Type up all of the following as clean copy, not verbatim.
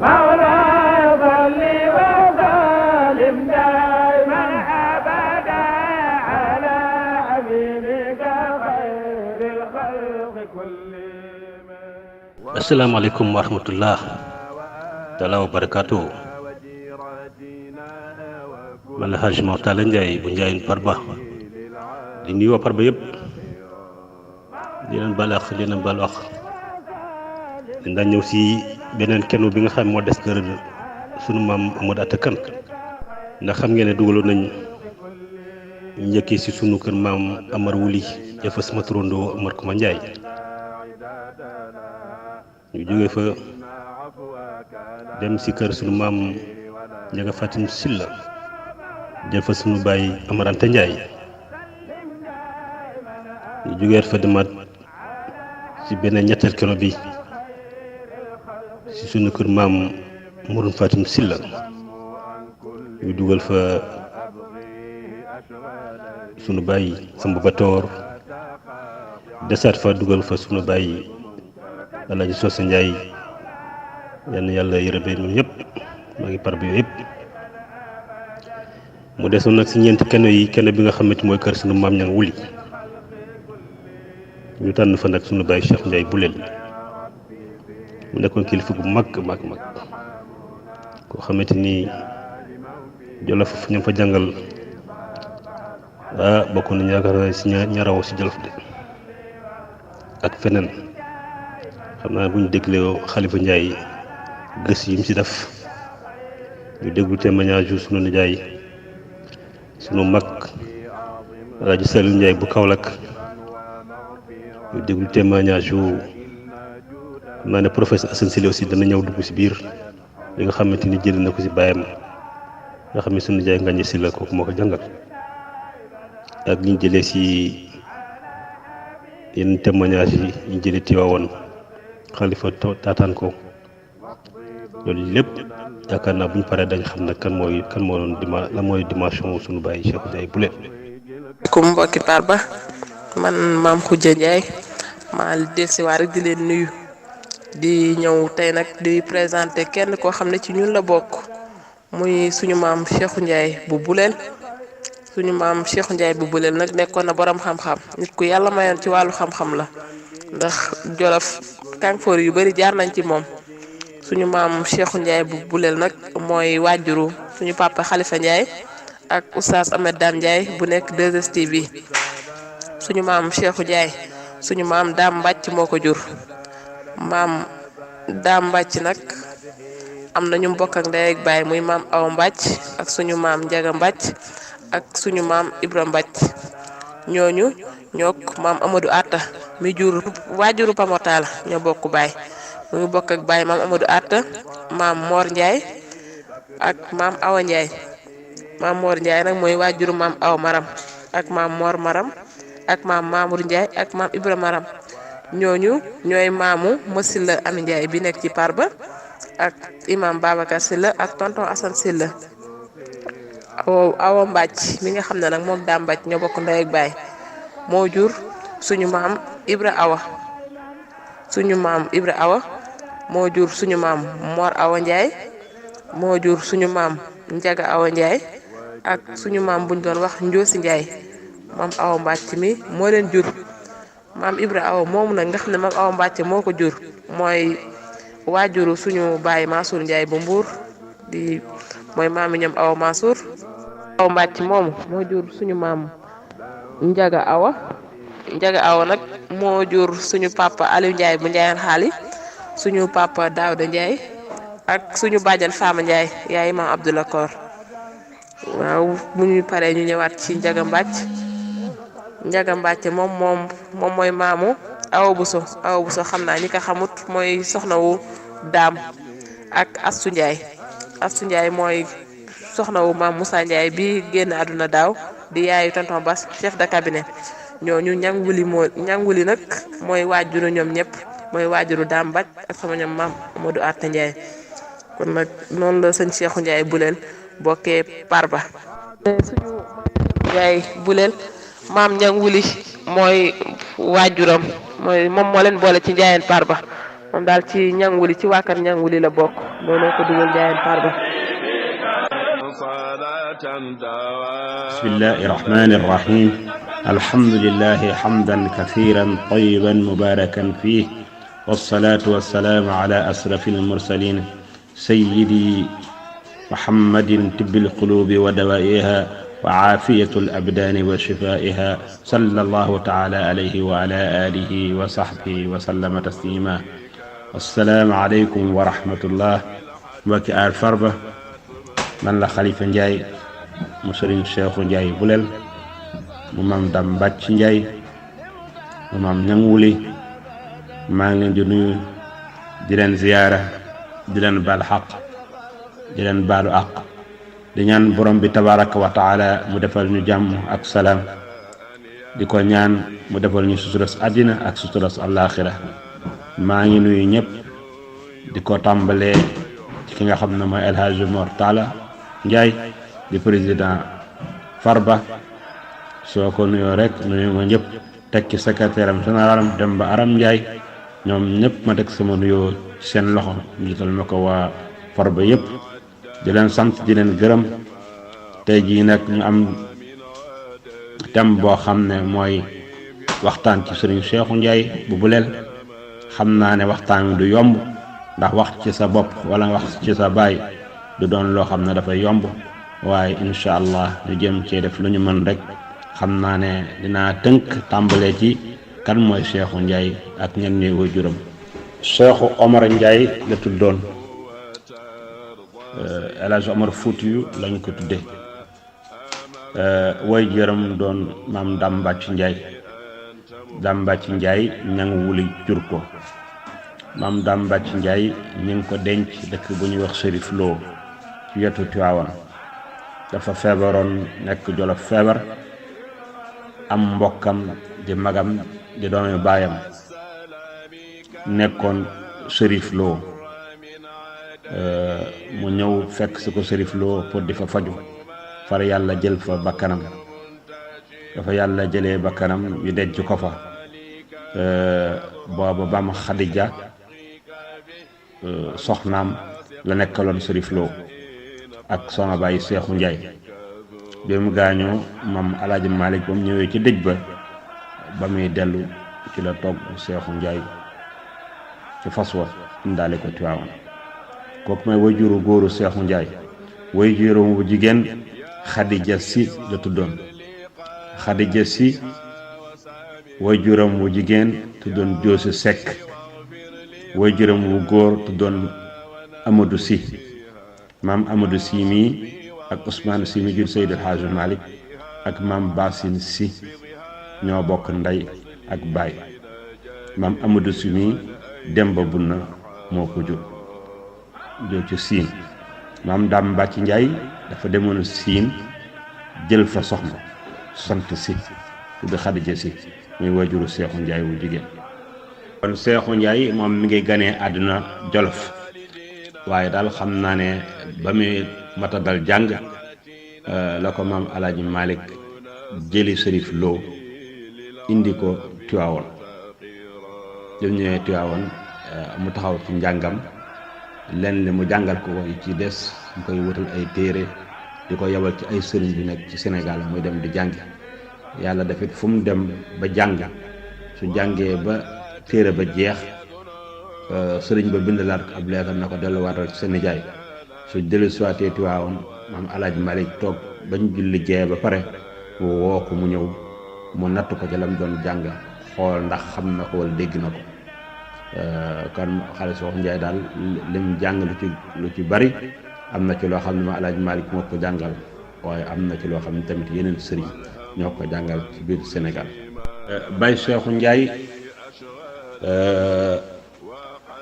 مولاي صل وسلم دائما ابدا على حبيبك خير الخلق كلهم. السلام عليكم ورحمة الله تعالى وبركاته. man la Hadj Mor Talla Ndiaye bu Ndiayène Farba di nuyu waa Farba yëpp di leen baal àq di leen baal àq dañ daan ñëw si beneen kenn bi nga xam moo des kër sunu maam Amadou Atta Kane ndax xam ngeen ne dugaloon nañ njëkkee si sunu kër maam Amar Wuli dafa sama turandoo Amar Kuma Ndiaye ñu jógee fa dem si kër sunu maam Njaga Fatim Silla jël fa sunu baay Amarante Ndiaye ñu jógee fa demaat ci beneen ñetteel keno bi ci sunu kër maam Mourou Fatim Silla ñu dugal fa sunu baay Samba Batoor desaat fa dugal fa sunu baay Alaaji Soosa Ndiaye yal na yàlla yërëbee ñun ñëpp maa ngi Farba yëpp mu desoon nag si ñeenti keno yi keno bi nga xamante mooy kër sunu maam Ñang Wuli ñu tànn fa nag sunu baay Cheikh Ndiaye Bulel mu nekkoon kilifa gu mag koo xamante ni Jolof ñam fa jàngal bokk nañu yaakaar si ñaraw si Jolof de ak feneen xam naa bu ñu déglee Xalifa Ndiaye gës yi mu si def ñu déglu témoignage yu sunu nijaay sunu mag Alaaji Saliou Ndiaye bu Kaolack ñu déglu témoignage yu xam naa ne professeur Assane Sylla aussi dana ñëw dugg si biir li nga xamante ni jëlee na ko si baayam nga xam ne sunu nijaay Ngagne Sylla kooku moo ko jàngal ak li ñu jëlee si yenn témoignage yi ñu jëlee Tiwaawoon xalifa taataan ko loolu lépp yaakaar naa bu ñu paree dañ xam ne kan moo doon la mooy dimension sunu baay Cheikh Ndiaye Bulel. ku mbokki Farba man maam Khoudia Ndiaye maa dellusiwaat rek di leen nuyu di ñëw tey nag di présenter kenn koo xam ne ci ñun la bokk muy suñu maam Cheikh Ndiaye bu Bulel suñu maam Cheikh Ndiaye bu Bulel nag nekkoon na borom xam-xam nit ku yàlla mayoon ci wàllu xam-xam la ndax Jolof kànfoor yu bari jaar nañ ci moom. suñu maam Cheikh Ndiaye bu Bulel nag mooy waajuru suñu papa Khalifa Ndiaye ak oustaz Ahmed Dame Ndiaye bu nekk 2STV suñu maam Cheikh Ndiaye suñu maam Dame Mbàcc moo ko jur maam Dame Mbàcc nag am na ñu mbokk ak ndey ak baay muy maam Awa Mbàcc ak suñu maam Njaga Mbàcc ak suñu maam Ibra Mbàcc ñooñu ñook maam Amadou Atta mi jur waajuru Pamotala ñoo bokk baay mu ngi bokk ak baay maam Amadou Atta maam Mor Ndiaye ak maam Awa Ndiaye maam Mor Ndiaye nag mooy waajuru maam Awa Maram ak maam Mor Maram ak maam Mamour Ndiaye ak maam Ibra Maram ñooñu ñooy maamu Masila Ami Ndiaye bi nekk ci Farba ak imam Babacar Sylla ak tonton Assane Sylla Awa Mbàcc mi nga xam ne nag moom daa Mbàcc ñoo bokk ndey ak baay moo jur suñu maam Ibra Awa moo jur suñu maam Mor Awa Ndiaye moo jur suñu maam Njaga Awa Ndiaye ak suñu maam buñ doon wax Njoosi Ndiaye maam Awa Mbàcc mi moo leen jur maam Ibra Awa moomu nag nga xam ne maam Awa Mbàcc moo ko jur mooy waajuru suñu baay Mansour Ndiaye bu Mbuur di mooy maam yi ñoom Awa Mansour Awa Mbàcc moomu moo jur suñu maam Njaga Awa nag moo jur suñu papa Aliou Ndiaye bu Ndiayeen xaali suñu papa Daouda Ndiaye ak suñu bàjjan Fama Ndiaye yaay maam Abdoulaye Kor waaw bu ñu paree ñu ñëwaat ci Njaga Mbàcc moom mooy maamu Awa Bousso xam naa ñi ko xamut mooy soxna wu daam ak Astu Ndiaye mooy soxna wu maam Moussa Ndiaye bi génn àdduna daaw di yaayu tonton Bass chef de cabinet ñooñu ñanguli nag mooy waajuru ñoom ñëpp mooy waajuru daam Mbàcc ak sama ñoom maam Amadou Atta Ndiaye kon nag noonu la sëñ Cheikh Ndiaye Bulel bokkee Farba suñu Ndiaye Bulel maam Ñang Wuli mooy waajuram moom moo leen boole ci Ndiayeen Farba moom daal ci Ñang Wuli ci waa kër Ñang Wuli la bokk looloo ko dugal Ndiayène Farba. بسم الله الرحمن الرحيم الحمد لله حمدا كثيرا طيبا مباركا فيه والصلاة والسلام على أشرف المرسلين سيدي محمد طب القلوب ودوائها وعافية الأبدان وشفائها صلى الله تعالى عليه وعلى آله وصحبه وسلم تسليما السلام عليكم ورحمة الله mbokki Aar Farba man la Khalifa Ndiaye mu Serigne Cheikhou Ndiaye Boulel mu maam Dame Bàcc Ndiaye mu maam Ñang Wuli maa ngi leen di nuyu di leen ziyaara di leen baal xaq di leen baalu àq di ñaan borom bi tabaraka wa taala mu defal ñu jàmm ak salaam di ko ñaan mu defal ñu suturas àddina ak suturas àllaaxira maa ngi nuyu ñëpp di ko tàmbalee ci ki nga xam ne mooy El Hadji Mor Talla Ndiaye di président Farba soo ko nuyoo rek nuyu nga ñëpp teg ci secrétaire am général am Demba Aram Ndiaye ñoom ñëpp ma teg sama nuyoo ci seen loxo njiital ma ko waa Farba yëpp di leen sant di leen gërëm tey jii nag ñu am thème boo xam ne mooy waxtaan ci Serigne Cheikhou Ndiaye bu Boulel xam naa ne waxtaan du yomb ndax wax ci sa bopp wala wax ci sa baay du doon loo xam ne dafay yomb waaye incha allah ñu jëm cee def lu ñu mën rek xam naa ne dinaa tënk tàmbalee ci kan mooy Cheikhou Ndiaye ak ñenn ñi waajuram. Cheikhou Omar Ndiaye la tuddoon El Hadji Omar Foutiyou lañ ko tuddee waajuram doon maam Dame Bàcc Ndiaye Dame Bàcc Ndiaye Ñang Wuli jur ko maam Dame Bàcc Ndiaye ñu ngi ko denc dëkk bu ñuy wax Chérif Lo ci wetu Tiwaawan dafa feebaroon nekk Jolof feebar am mbokkam di magam di doomi baayam nekkoon Chérif Lo mu ñëw fekk si ko Chérif Lo pour di fa faju far yàlla jël fa bakkanam dafa yàlla jëlee bakkanam ñu denc ko fa booba bam Xadija soxnaam la nekkaloon Chérif Lo ak sama baay Cheikhou Ndiaye bi mu gaañoo moom Alaaji Malick ba mu ñëwee ci dëj ba muy dellu ci la togg Cheikhou Ndiaye ci fas wa indaale ko Tiwaawan kooku may wajuru góoru Cheikhou Ndiaye wajuram bu jigéen Khadija Si la tuddoon Khadija Si wajuram bu jigéen tuddoon Joosi Seck wajuram bu góor tuddoon Amadou Si maam Amadou Si mii ak Ousmane Si mi jur Seydi El Hadji Malick ak maam Bassine Si ñoo bokk ndey ak baay maam Amadou Si mii Demba Bunna moo ko jur ci Siin maam Dame Bàcc Ndiaye dafa demoon Siin jël fa soxna sant Si tudd Xadija Si muy wajuru Cheikhou Ndiaye wu jigéen kon Cheikhou Ndiaye moom mi ngi ganee àdduna Jolof waaye daal xam naa ne ba muy mata dal jàng la ko maam Alaaji Malick jëli Chérif Lo indi ko Tiwaawan jëm ñëwee Tiwaawan mu taxaw ci njàngam lenn li mu jàngal ko yi ci des mu koy wutal ay téere di ko yebal ci ay sëriñ bi nekk ci Sénégal muy dem di jàngi yàlla dafit fu mu dem ba jàng su jàngee ba téere ba jeex sëriñ ba bindalaat ko ab leetar na ko delluwaatal ci seen nijaay su dellu siwaatee Tiwaawan maam Alaaji Malick toog bañ julli gee ba pare mu woo ko mu ñëw mu natt ko ci lam doon jàng xool ndax xam na ko wala dégg na ko kon xale Cheikhou Ndiaye daal lim jàng lu ci bari am na ci loo xam ne ma Alaaji Malick moo ko jàngal waaye am na ci loo xam ne tamit yeneen sëriñ ñoo ko jàngal ci biir Sénégal. Baye Cheikhou Ndiaye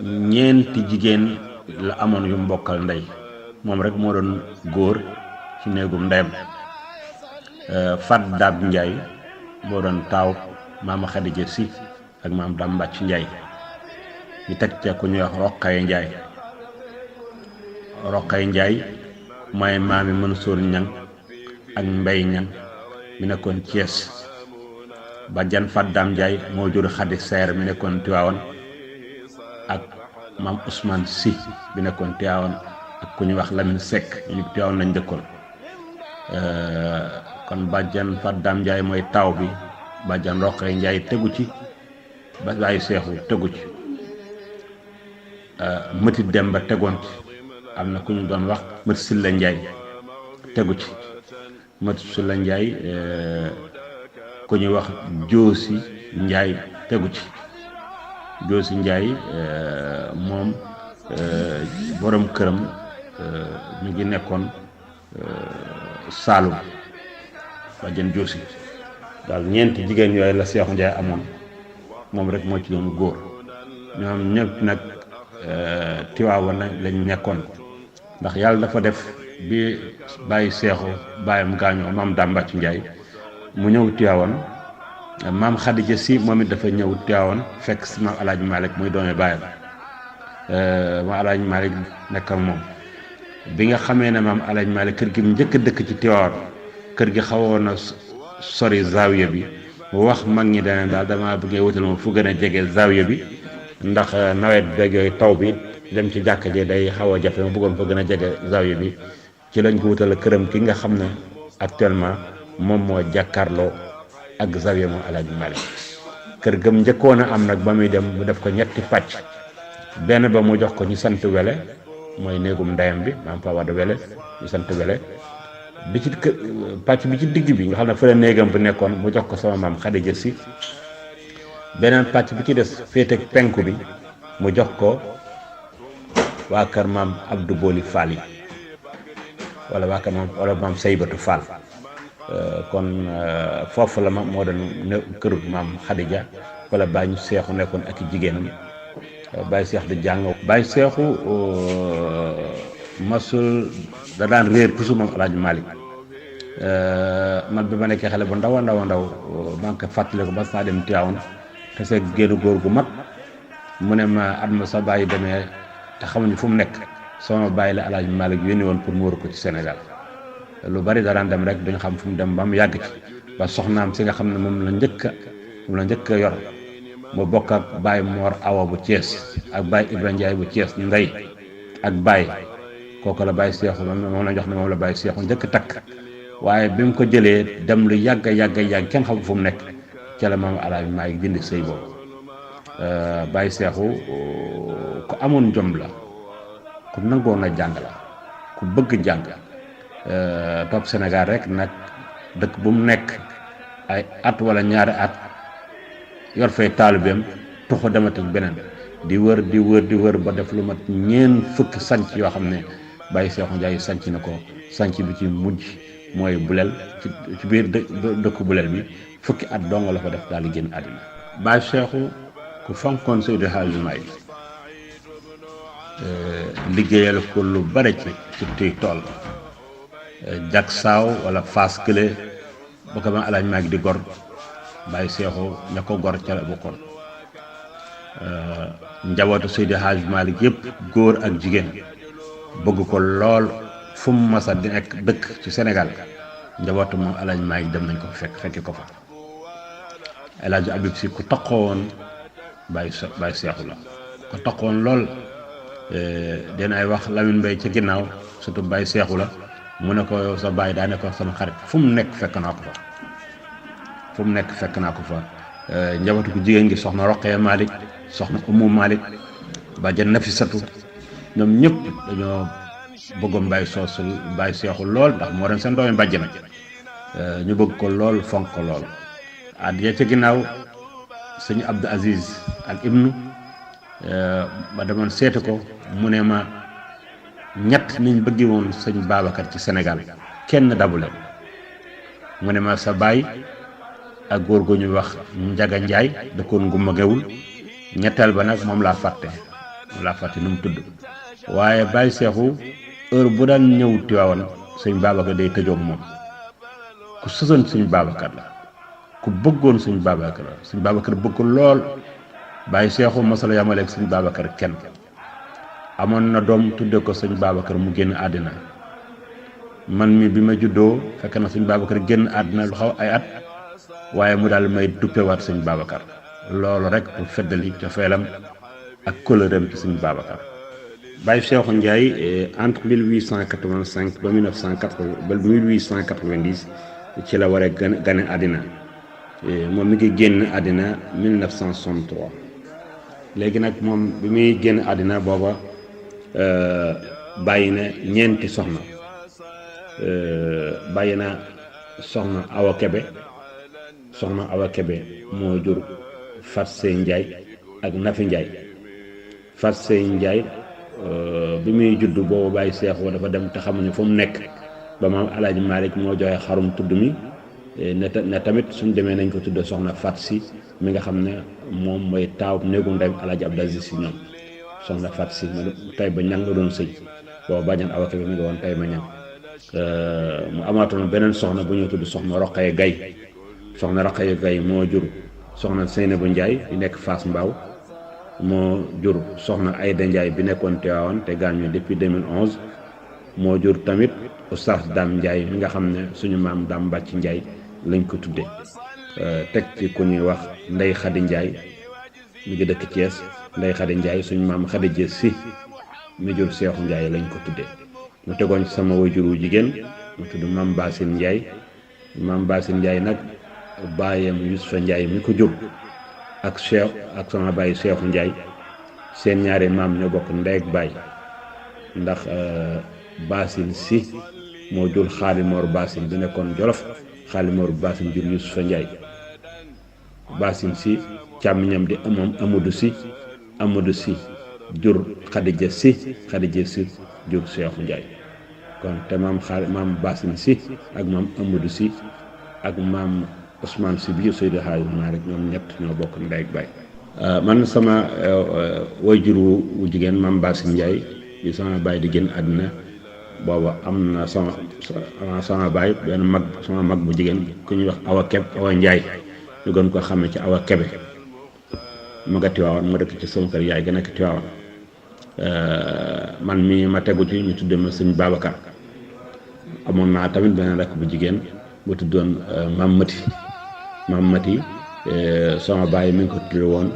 ñeenti jigéen la amoon yu mbokkal ndey moom rek moo doon góor ci néegum ndeyam Fat Dab Ndiaye moo doon taaw maama Khadija Si ak maam Dame Bàcc Ndiaye ñu teg ca ku ñuy wax Roqaye Ndiaye Roqaye Ndiaye mooy maami Mansour Ñang ak Mbay Ñang mi nekkoon Thiès bàjjan Fat Dam Ndiaye moo jur Xadi Seer mi nekkoon Tiwaawan ak maam Ousmane Sy bi nekkoon Tiwaawan ak ku ñuy wax Lamine Seck ñu Tiwaawan lañ dëkkoon kon bàjjan Fat Dame Ndiaye mooy taaw bi bàjjan Roqee Ndiaye tegu ci ba bàyyi seexu tegu ci Mati Demba tegoon ci am na ku ñu doon wax Mati Silla Ndiaye tegu ci Mati Silla Ndiaye ku ñuy wax Joosi Ndiaye tegu ci Joosi Ndiaye moom borom këram mi ngi nekkoon Saalum bàjjen Joosi daal ñeenti jigéen yooyu la Seexu Ndiaye amoon moom rek moo ci doon góor ñoom ñëpp nag Tiwaawan lañ nekkoon ndax yàlla dafa def bi bàyyi Seexu bàyyam gaañoo maam Dàmbàcc Ndiaye mu ñëw Tiwaawan maam Xadija Si moom it dafa ñëw Tiwaawan fekk si maam Alaaji Malick muy doome bàyyam maam Alaaji Malick nekk ak moom bi nga xamee ne maam Alaaji Malick kër gi mu njëkk a dëkk ci Tiwaawan kër gi xawoon na sori zaawiya bi mu wax mag ñi dane daal dama bëggee wutal ma fu gën a jege zaawiya bi ndax nawet beeg yooyu taw bi dem ci jàkka ji day xaw a jafe ma bëggoon fa gën a jege zaawiya bi ci lañ ko wutal këram ki nga xam ne actuellement moom moo jàkkaarloo ak zaawiya moom Alaaji Malick kër gëm njëkkoon a am nag ba muy dem mu def ko ñetti pàcc benn ba mu jox ko ñu sant Wele mooy néegum ndeyam bi maam Fa Wade Wele ñu sant Wele bi ci pàcc bi ci digg bi nga xam ne fa la néegam bu nekkoon mu jox ko sama maam Xadija Si beneen pàcc bi ci des féete penku bi mu jox ko waa kër maam Abdou Boli Fall yi wala waa kër maam wala maam Seybatu Fall kon foofu la moo doon këru maam Xadija wala bàyyi ñu Seexu nekkoon ak i jigéenam bàyyi Seex di jàng bàyyi Seexu masul da daan réer toujours moom Alaaji Malick man bi ma nekkee xale bu ndaw maa ngi ko fàttali ko ba saa dem Tiwaawan te see génn góor gu mag mu ne ma at ma sa bàyyi demee te xamuñu fu mu nekk sama bàyyi la Alaaji Malick yónni woon pour mu wër ko ci Sénégal lu bari daraan dem rek duñu xam fu mu dem ba mu yàgg ci ba soxnaam si nga xam ne moom la njëkk a yor mu bokk ak Baye Mor Awa bu Thiès ak Baye Ibra Ndiaye bu Thiès ndey ak Baye kooku la Baye Seexu moom la jox ne moom la Baye Seexu njëkk takk waaye bi mu ko jëlee dem lu yàgg kenn xam fu mu nekk ca la maam Alaaji Malick dindi sëy boobu Baye Seexu ku amoon jom la ku nangoon a jàng la ku bëgg jàng topp Sénégal rek nag dëkk bu mu nekk ay at wala ñaari at yor fay taalibeem tuxu demati beneen di wër ba def lu mat ñeen fukki sanc yoo xam ne Baye Seexu Ndiaye sanc na ko sanc bi ci mujj mooy Bulel ci biir dëkk Bulel bi fukki at dong la fa def daal di génn àddina Baye Seexu ku fonkoon Seydi Hadji Malick liggéeyal ko lu bare ci tuy tool jak saaw wala faas kële ba ko ma Alaaji Malick di gor Baye Seexu ña ko gor ca la bokkoon njabootu Seydi Hadji Malick yëpp góor ak jigéen bëgg ko lool fu mu masa di nekk dëkk ci Sénégal njabootu moom Alaaji Malick dem nañ ko fekki ko fa El Hadji Habib Sy ku taxawoon Baye Seexu la ku taxawoon lool dinaay wax Lamine Mbaye ca ginnaaw surtout Baye Seexu la mu ne ko sa baay daa ne ko sama xarit fu mu nekk fekk naa ko fa njabootu ko jigéen gi soxna Roqee Malick soxna Umu Malick bàjjen Nafisatu ñoom ñëpp dañoo bëggoon Baye Seexu lool ndax moo doon seen doomi bàjjen ñu bëgg ko lool fonk ko lool at ya ca ginnaaw sëñ Abdou Aziz al ibnu ba demoon seeti ko mu ne ma ñett niñ bëggi woon sëñ Babacar ci Sénégal kenn dabu leen mu ne ma sa baay ak góor gu ñuy wax Njaga Njaay dëkkoon Ngumba Gewul ñetteel ba nag moom laa fàtte nu mu tudd waaye Baye Seexu heure bu daan ñëw Tiwaawan sëñ Babacar day tëjoog moom ku sësoon sëñ Babacar la ku bëggoon sëñ Babacar la sëñ Babacar bëgg ko lool Baye Seexu masala yamaleeg sëñ Babacar kenn amoon na doom tudde ko sëñ Babacar mu génn àddina man mi bi ma juddoo fekk na sëñ Babacar génn àddina lu xaw ay at waaye mu daal may duppewaat sëñ Babacar loolu rek pour feddali cofeelam ak kóllëreem ci Sëñ Babacar. Baye Cheikhou Ndiaye entre 1885 ba 1980 ba 1890 ci la war a gane àddina moom mi ngi génn àddina 1963 léegi nag moom bi muy génn àddina booba bàyyi na ñeenti soxna bàyyi na soxna Awa Kebe moo jur Fat Sey Ndiaye ak Nafi Ndiaye Fat Sey Ndiaye bi muy judd boobu Baye Cheikhou dafa dem te xamuñu fu mu nekk ba maam Alaaji Malick moo joxe xarum tudd mi ne tamit suñ demee nañ ko tudd soxna Fat Si mi nga xam ne moom mooy taaw néegu ndeyam Alaaji Abdou Aziz Si ñoom soxna Fat Si tay ba ñang la doon sëy boobu bàjjan Awa Kebe mi ngi woon tay ba ñang mu amaatoon beneen soxna bu ñu tudd soxna Roqaye Gaye soxna Roqaye Gaye moo jur soxna Seynabou Ndiaye di nekk Fass Mbao moo jur soxna Ayda Ndiaye bi nekkoon Tivaouane te gaañu depuis 2011 moo jur tamit Oustaz Dame Ndiaye mi nga xam ne suñu maam Dame Bàcc Ndiaye lañ ko tudde teg ci ku ñuy wax Ndey Xadi Ndiaye mi ngi dëkk Thiès Ndey Xadi Ndiaye suñu maam Xadi Jee Si mi jur Cheikhou Ndiaye lañ ko tudde mu tegoon ci sama waajur wu jigéen mu tudd Maam Basine Ndiaye nag baayam Youssoufa Ndiaye mi ko jur ak sama baay Cheikhou Ndiaye seen ñaari maam ñoo bokk ndey ak baay ndax Basine Si moo jur Xaalimoor Basine bi nekkoon Jolof Xaalimoor Basine jur Youssoufa Ndiaye Basine Si càmmiñam di moom Amadou Si jur Xadija Si jur Cheikhou Ndiaye kon te maam Basine Si ak maam Amadou Si ak maam Ousmane Si bi Seydou Hadj Malick ñoom ñett ñoo bokk ndey ak baay man sama waajur wu jigéen maam Basine Ndiaye bi sama baay di génn àddina booba am na sama baay benn mag sama mag bu jigéen ku ñuy wax Awa Ndiaye ñu gën ko xamee ci Awa Kebe mu nga Tiwaawan ma dëkk ci sama kër yaay ga nekk Tiwaawan man mi ma tegu ci ñu tudde ma Sëñ Babacar amoon naa tamit benn rakk bu jigéen bu tuddoon Maam Mati sama baay mi ngi ko tudde woon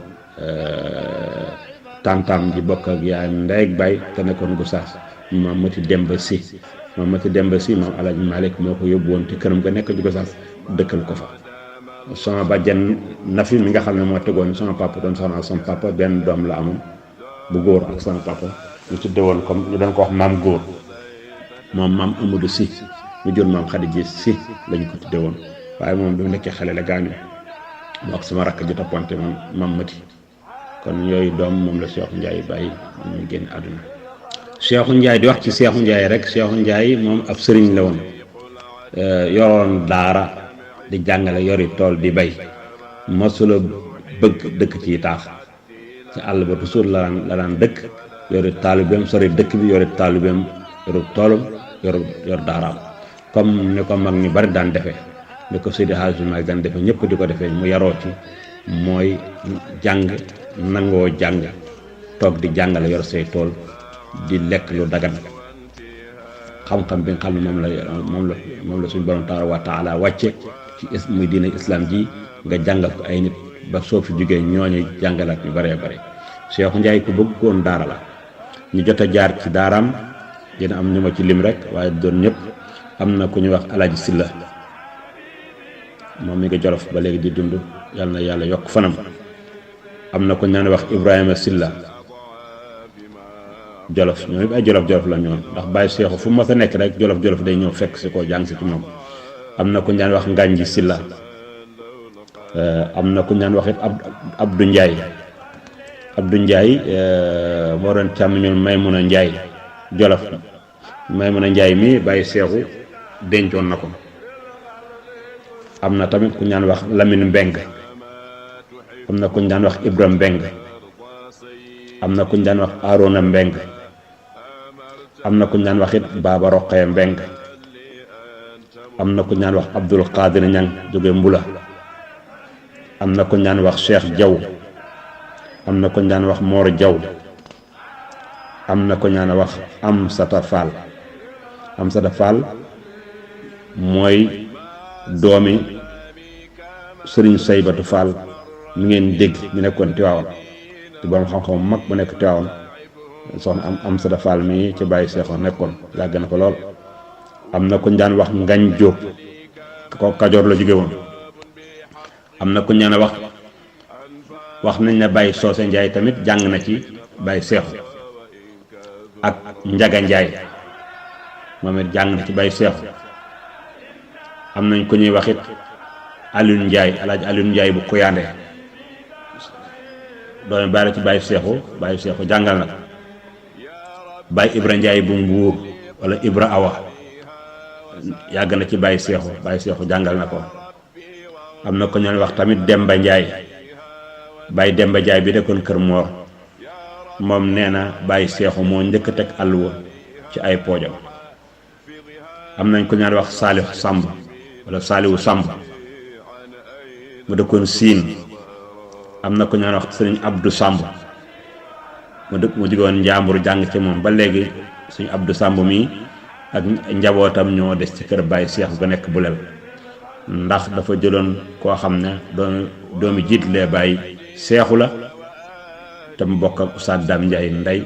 tantam ji bokk ak yaayam ndey ak baay te nekkoon Gosaas Maam Mati Demba Si maam Alaaji Malick moo ko yóbbu woon te këram ga nekk ci Gosaas dëkkal ko fa sama bàjjan Nafi mi nga xam ne moo tegoon sama papa doon soxna sama papa benn doom la amoon bu góor ak sama papa ñu tudde woon comme ñu doon ko wax maam góor moom maam Amadou Si mu jur maam Xadija Si lañ ko tudde woon waaye moom bi mu nekkee xale la gaañu moo ak sama rakk ji toppante moom maam Mati kon yooyu doom moom la Cheikhou Ndiaye bàyyi ñu génn àdduna Cheikhou Ndiaye di wax ci Cheikhou Ndiaye rek Cheikhou Ndiaye moom ab sëriñ la woon yoroon daara di jàngale yori tool di bay mosula bëgg dëkk ci taax ci àll ba toujours la daan dëkk yori taalibeem sori dëkk bi yori taalibeem yoru toolam yor daaraam comme ni ko mag ñu bari daan defee ni ko Seydi Hadji Malick daan defee ñëpp di ko defee mu yaroo ci mooy jàng nangoo jàng toog di jàngale yor say tool di lekk lu dagan xam-xam bi nga xam ne moom la suñu borom tabaaraka wa taala wàcce ci muy diine islam ji nga jàngal ko ay nit ba soo fi jógee ñooñu jàngalaat ñu bëree bëri Cheikhou Ndiaye ku bëggoon daara la ñu jot a jaar ci daaraam dina am ñu ma ci lim rek waaye doon ñëpp am na ku ñuy wax Alaaji Silla moom mi nga Jolof ba léegi di dund yàlla na yàlla yokk fanam am na ku ñu naan wax Ibrahima Silla Jolof ñoom it ay Jolof la ñoon ndax Baye Cheikhou fu ma sa nekk rek Jolof day ñëw fekk si koo jàng si ci moom am na ku ñu daan wax Nganji Silla am na ku ñu daan wax it Abdou Ndiaye moo doon càmmiñul Maymuna Ndiaye Jolof Maymuna Ndiaye mi Baye Cheikhou dencoon na ko am na tamit ku ñu daan wax Lamine Mbeng am na ku ñu daan wax Ibra Mbeng am na ku ñu daan wax Arona Mbeng am na ku ñu daan wax it Baba Roqaya Mbeng am na ku ñaan wax Abdul Qadir Ñang jóge Mbula am na ku ñaan wax Cheikh Jaw am na ku ñaan wax Mor Jaw am na ku ñaan wax Amsata Fall mooy doomi Sëriñ Saybatu Fall mi ngeen dégg ñu nekkoon Tiwaawan di borom xam-xam mag bu nekk Tiwaawan soxna am Sada Fall mi ci bàyyi seexoo nekkoon yàgg na ko lool. am na kuñ daan wax Ngañ Jóob ko Kajoor la jóge woon. am na kuñ daan wax nañ ne Baye Soose Njaay tamit jàng na ci Baye Seexu ak Njaga Njaay moom it jàng na ci Baye Seexu. am nañ ku ñuy wax it Alioune Njaay Alaaji Alioune Njaay bu Kuyaande doon bàyyi la ci Baye Seexu jàngal na ko. Baye Ibra Njaay bu Mbuur wala Ibra Awa yàgg na ci Baye Seexu jàngal na ko. am na ko ñaan wax tamit Demba Njaay Baye Demba Njaay bi dëkkoon Kër Moor moom nee na Baye Seexu moo njëkk a teg àlluwa ci ay poojam. am nañ ko ñaan wax Saalihu Samb wala Saalihu Samb mu dëkkoon Siin. am na ko ñaan wax sëriñ Abdou Samb mu jógoon Njàmbur jàng ci moom ba léegi sëriñ Abdou Samb mii ak njabootam ñoo des ci kër Baye Seexu ga nekk Bulel ndax dafa jëloon koo xam ne doomi jiit lee Baye Seexu la te mu bokk ak Oustaz Dame Ndiaye ndey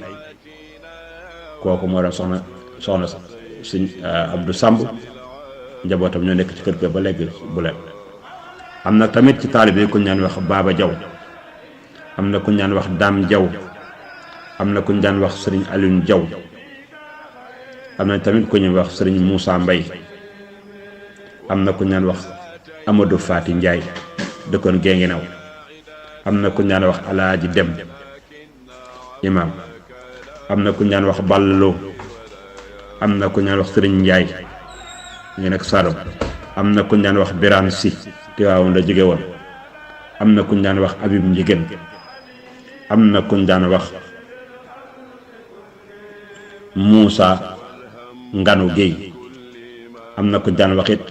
kooku moo doon soxna sëriñ Abdou Samb njabootam ñoo nekk ci kër ga ba léegi Bulel. am na tamit ci taalibe yi ku ñaan wax Baaba Jaw am na ku ñaan wax Daam Jaw am na ku ñaan wax sëriñ Alioune Jaw am na tamit ku ñuy wax sëriñ Moussa Mbay am na ku ñaan wax Amadou Faati Njaay dëkkoon Génginaw am na ku ñaan wax Alaaji Dem imam am na ku ñaan wax Ballo am na ku ñaan wax sëriñ Njaay ñu nekk Saalum am na ku ñaan wax Biraan Si Tiwaawoon la jóge woon am na kuñ daan wax Abib Njigéen am na kuñ daan wax Muusa Nganu Géey am na kuñ daan wax it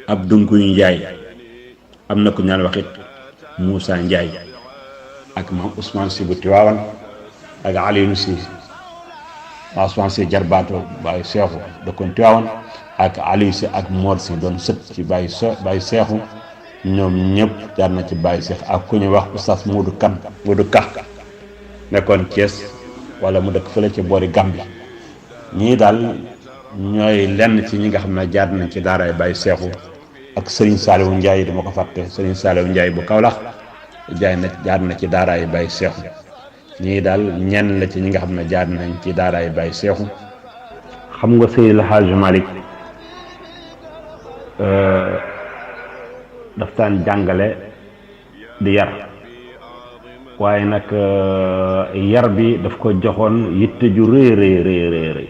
Abdunkuy Njaay am na kuñ daan wax it Muusa Njaay ak maam Ousmane Si bu Tiwaawan ak Alioune Si Ousmane Si jarbaato Baye Seexu dëkkoon Tiwaawan ak Aliou Si ak Mor Si doon sët ci Baye Seexu ñoom ñëpp jaar na ci Baye Seex ak ku ñuy wax Oustaz Modou Ka nekkoon Thiès wala mu dëkk fële ci boori Gambie ñii daal ñooy lenn ci ñi nga xam ne jaar nañ ci daaraay Baye Seexu ak Serigne Saliou Ndiaye dama ko fàtte Serigne Saliou Ndiaye bu Kaolack jaar na ci daaraay Baye Seexu ñii daal ñenn la ci ñi nga xam ne jaar nañ ci daaraay Baye Seexu. xam nga Seydi El Hadji Malick daf daan jàngale di yar waaye nag yar bi daf ko joxoon yitte ju rëy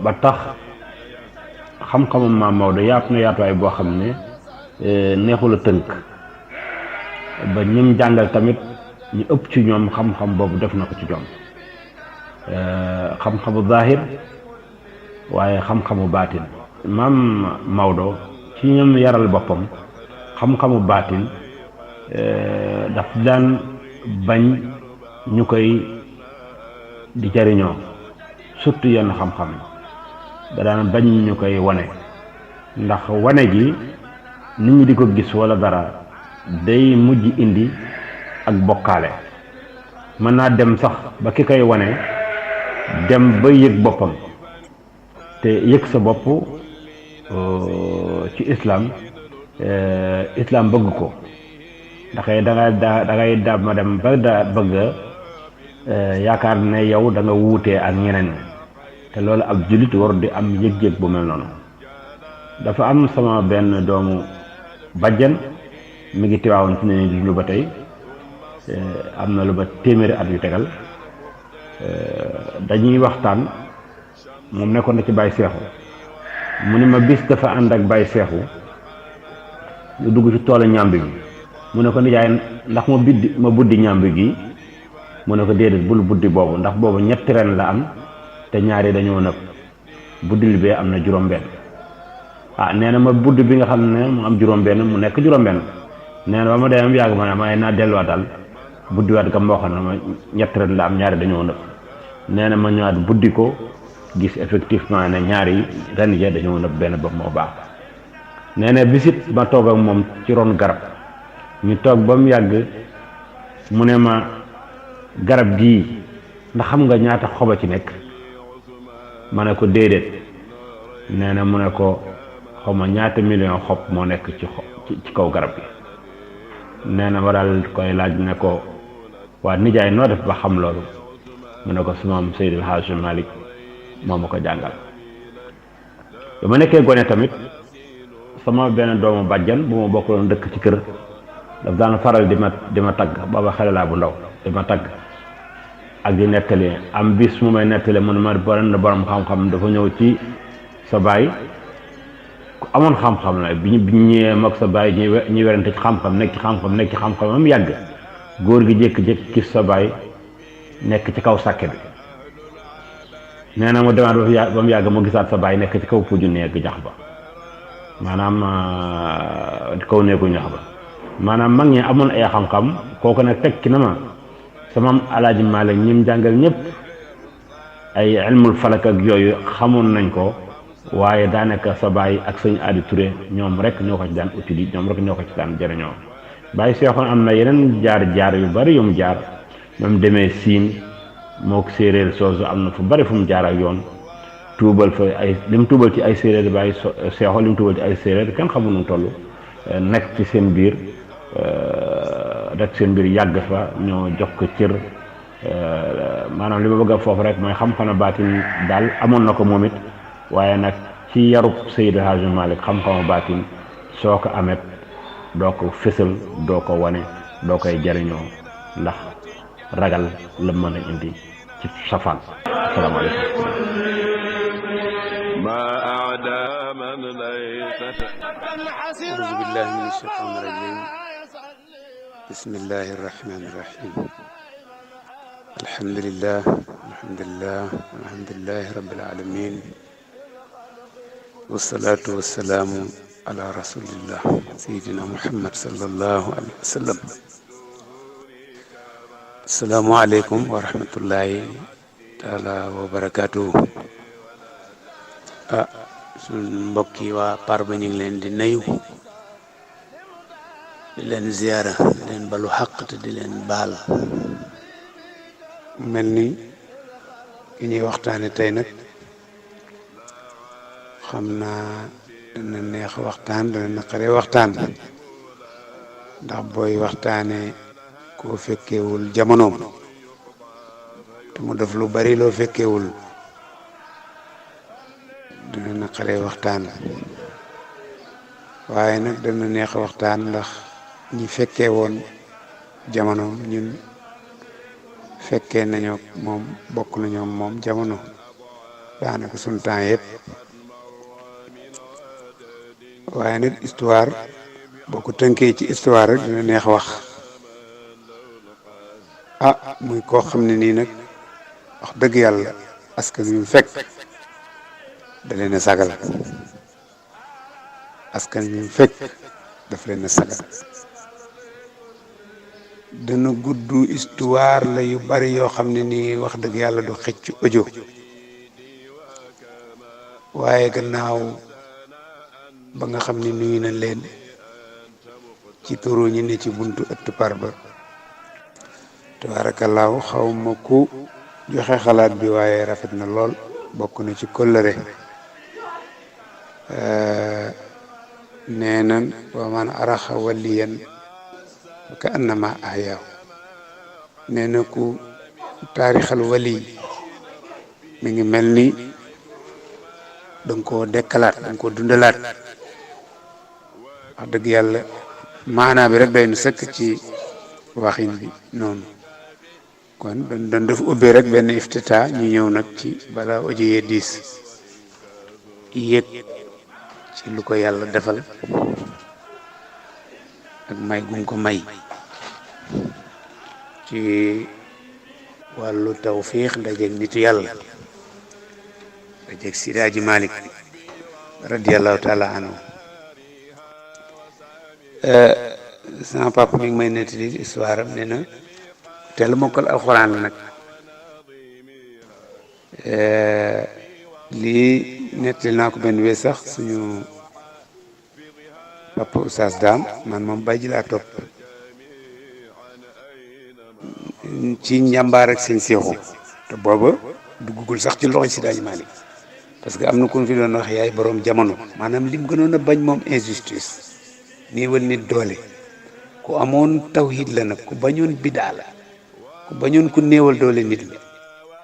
ba tax xam-xamam Maam Maodo yaatu na yaatuwaay boo xam ne neexul a tënk ba ñim jàngal tamit ñu ëpp ci ñoom xam-xam boobu def na ko ci ñoom xam-xamu zahir waaye xam-xamu baatin Maam Maodo ci ñoom yaral boppam xam-xamu baatin daf daan bañ ñu koy di jariñoo surtout yenn xam-xam da daan bañ ñu koy wane ndax wane gi nit ñi di ko gis wala dara day mujj indi ak bokkaale mën naa dem sax ba ki koy wane dem ba yëg boppam te yëg sa bopp ci islam bëgg ko ndax dangay ma dem ba bëgg yaakaar ne yow da nga wuutee ak ñeneen te loolu ab jullit war di am yëg-yëg bu mel noonu. dafa am sama benn doomu bajjan mi ngi Tiwaawoon ci ne lu ba tey am na lu ba téeméeri at yu tegal dañuy waxtaan moom nekkoon na ci Baye Seexu mu ne ma bis dafa ànd ak Baye Seexu ñu dugg ci toolu ñàmbi gi mu ne ko nijaay ndax ma buddi ñàmbi gi mu ne ko déedéet bul buddi boobu ndax boobu ñetti ren la am te ñaari dañoo nëb buddil bee am na juróom-benn nee na ma buddi bi nga xam ne mu am juróom-benn mu nekk juróom-benn nee na ba ma demee yàgg ma ne may naa delluwaatal buddiwaat ga moo xam ne ma ñetti ren la am ñaari dañoo nëb nee na ma ñëwaat buddi ko gis effectivement ne ñaari ren ya dañoo nëb benn bopp moo baax. nee na bisit ma toog ak moom ci ron garab ñu toog ba mu yàgg mu ne ma garab gii ndax xam nga ñaata xoba ci nekk ma ne ko déedéet nee na mu ne ko xaw ma ñaata million xob moo nekk ci kaw garab gi nee na ma daal koy laaj ne ko waa nijaay noo def ba xam loolu mu ne ko su moom Seydil Hadji Malick moo ma ko jàngal ba ma nekkee gone tamit sama benn doomu bàjjan bu ma bokkaloon dëkk ci kër daf daan faral di ma tagg booba xale laa bu ndaw di ma tagg ak di nettali am bis mu may nettali mu ne ma borom xam-xam dafa ñëw ci sa baay ku amoon xam-xam la bi ñu ñëwee mag sa baay ñi werante ci xam-xam nekk ci xam-xam am yàgg góor gi jékki-jékki gis sa baay nekk ci kaw sàkke bi nee na mu demaat ba mu yàgg mu gisaat sa baay nekk ci kaw puju néeg ñax ba maanaam kaw néegu ñax ba maanaam mag ñi amoon ay xam-xam kooku nag tekki na ma sama Alaaji Maalik ñim jàngal ñëpp ay ilmul falak ak yooyu xamoon nañ ko waaye daanaka sa baay ak sëñ Adi Touré ñoom rek ñoo ko ci daan utili ñoom rek ñoo ko ci daan jëriñoo bàyyi seexoon am na yeneen jaar yu bari yu mu jaar même demee siin moo ko séeréer soosu am na fu bari fu mu jaar ak yoon tuubal fa ay li mu tuubal ci ay séeréer bàyyi seexoon li mu tuubal ci ay séeréer kenn xamul nu mu toll nekk ci seen biir rek seen biir yàgg fa ñoo jox ko cër maanaam li ma bëgg a foofu rek mooy xam-xama baatin daal amoon na ko moom it waaye nag ci yarub Seydi Hadji Malick xam-xama baatin soo ko amet doo ko fësal doo ko wane doo koy jariñoo ndax ragal la mën a indi ci safaan asalaamaaleykum أعوذ بالله من الشيطان الرجيم بسم الله الرحمن الرحيم الحمد لله رب العالمين والصلاة والسلام على رسول الله سيدنا محمد صلى الله عليه وسلم السلام عليكم ورحمة الله تعالى وبركاته suñ mbokk yi waa Parba ñu ngi leen di nuyu di leen ziyaara di leen balu xaq te di leen baal mel ni ki ñuy waxtaane tey nag xam naa dana neex waxtaan dana naqaree waxtaan ndax booy waxtaane koo fekkewul jamonoom te mu def lu bari loo fekkewul dana naqaree waxtaan waaye nag dana neex waxtaan ndax ñi fekkee woon jamono ñun fekkee nañoo moom bokk nañoo moom jamono daanaka suñu temps yëpp waaye nag histoire boo ko tënkee ci histoire rek dina neex wax muy koo xam ne nii nag wax dëgg yàlla askan wi mu fekk da leen a sagal askan wi mu fekk daf leen a sagal dana gudd histoire la yu bari yoo xam ne nii wax dëgg yàlla du xëcc audio waaye gannaaw ba nga xam ne nuyu na leen ci turu ñi ne ci buntu ëtt Parba tabaarakallaahu xaw ma ku joxe xalaat bi waaye rafet na lool bokk na ci kóllëre nee nan wa man araxa waliyan ka annama ahyaahu nee na ku taarixal wali mi ngi mel ni danga koo dekkalaat danga ko dundalaat wax dëgg yàlla maanaa bi rek day nu sëkk ci waxin bi noonu kon dañ def ubbee rek benn iftita ñu ñëw nag ci bala audio yee diis yéeg ci lu ko yàlla defal ak may gum ko may ci wàllu tawfiix ndajeeg nitu yàlla ndajeeg Seydi Hadji Malick radiyallahu taala anhu sama papa mi ngi may nettali histoire am nee na teel mokkal alxuraan la nag lii nettali naa ko benn wee sax suñu papa Oustaz Dame man moom bay ji laa topp ci njàmbaar ak seen seexu te booba duggugul sax ci loxo Seydi Hadji Malick parce que am na ku fi doon wax yaay borom jamono maanaam lim gënoon a bañ moom injustice néewal nit doole ku amoon tawhid la nag ku bañoon bidaa la ku bañoon ku néewal doole nit la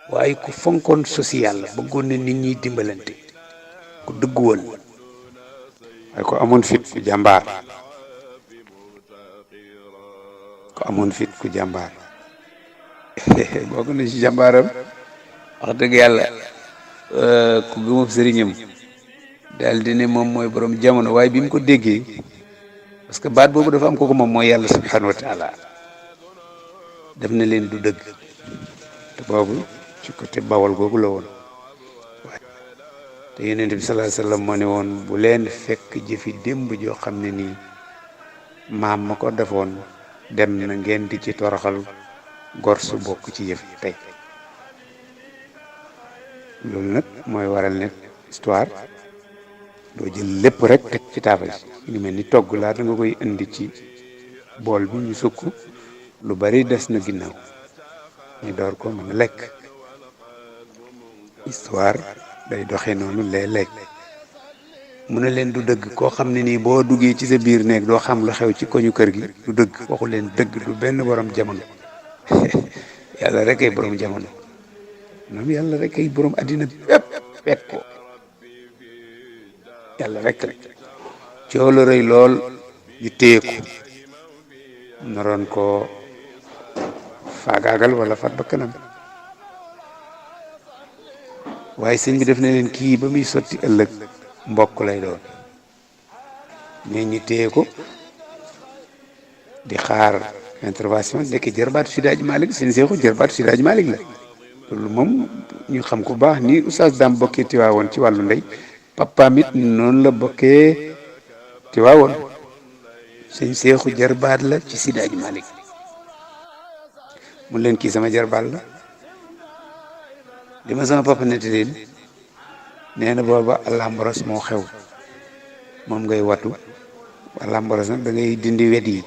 waaye ku fonkoon social la bëggoon na nit ñi dimbalante ku dëgg woon waaye ku amoon fit ku jàmbaar bokk na ci jàmbaaram wax dëgg yàlla ku gëmub sëriñam daal di ne moom mooy borom jamono waaye bi mu ko déggee parce que baat boobu dafa am kooku moom mooy yàlla subhanahu wa taala def na leen du dëgg te boobu ci côté bawal googu la woon te yonent bi sallallahu alayhi wasallam moo ne woon bu leen fekk jëfi démb joo xam ne nii maam ma ko defoon dem na ngeen di ci toroxal gor su bokk ci yëf tey loolu nag mooy waral ne histoire doo jël lépp rek teg ci taabal ji ngi mel ni togg laata nga koy indi ci bool bi ñu sukk lu bari des na ginnaaw ñu door ko mën a lekk histoire day doxee noonu léeg-léeg mu ne leen du dëgg koo xam ne nii boo duggee ci sa biir néeg doo xam lu xew ci koñu kër gi du dëgg waxu leen dëgg du benn borom jamono yàlla rek ay borom jamono moom yàlla rek ay borom addina bépp fekk ko yàlla rek la coow la rëy lool ñu téye ko naroon ko faagaagal wala fat ba kanam waaye sëñ bi def na leen kii ba muy sotti ëllëg mbokk lay doon mais ñu téye ko di xaar intervention nekk jërbaatu Seydi Hadji Malick seen seexu jërbaatu Seydi Hadji Malick la loolu moom ñu xam ko baax ni oustaz Dame bokkee Tiwaawoon ci wàllu ndey papaam it noonu la bokkee Tiwaawoon seen seexu jërbaat la ci Seydi Hadji Malick mun leen kii sama jërbaat la li ma sama papa netti leen nee na booba alamboros moo xew moom ngay watu alamboros nag da ngay dindi wet yi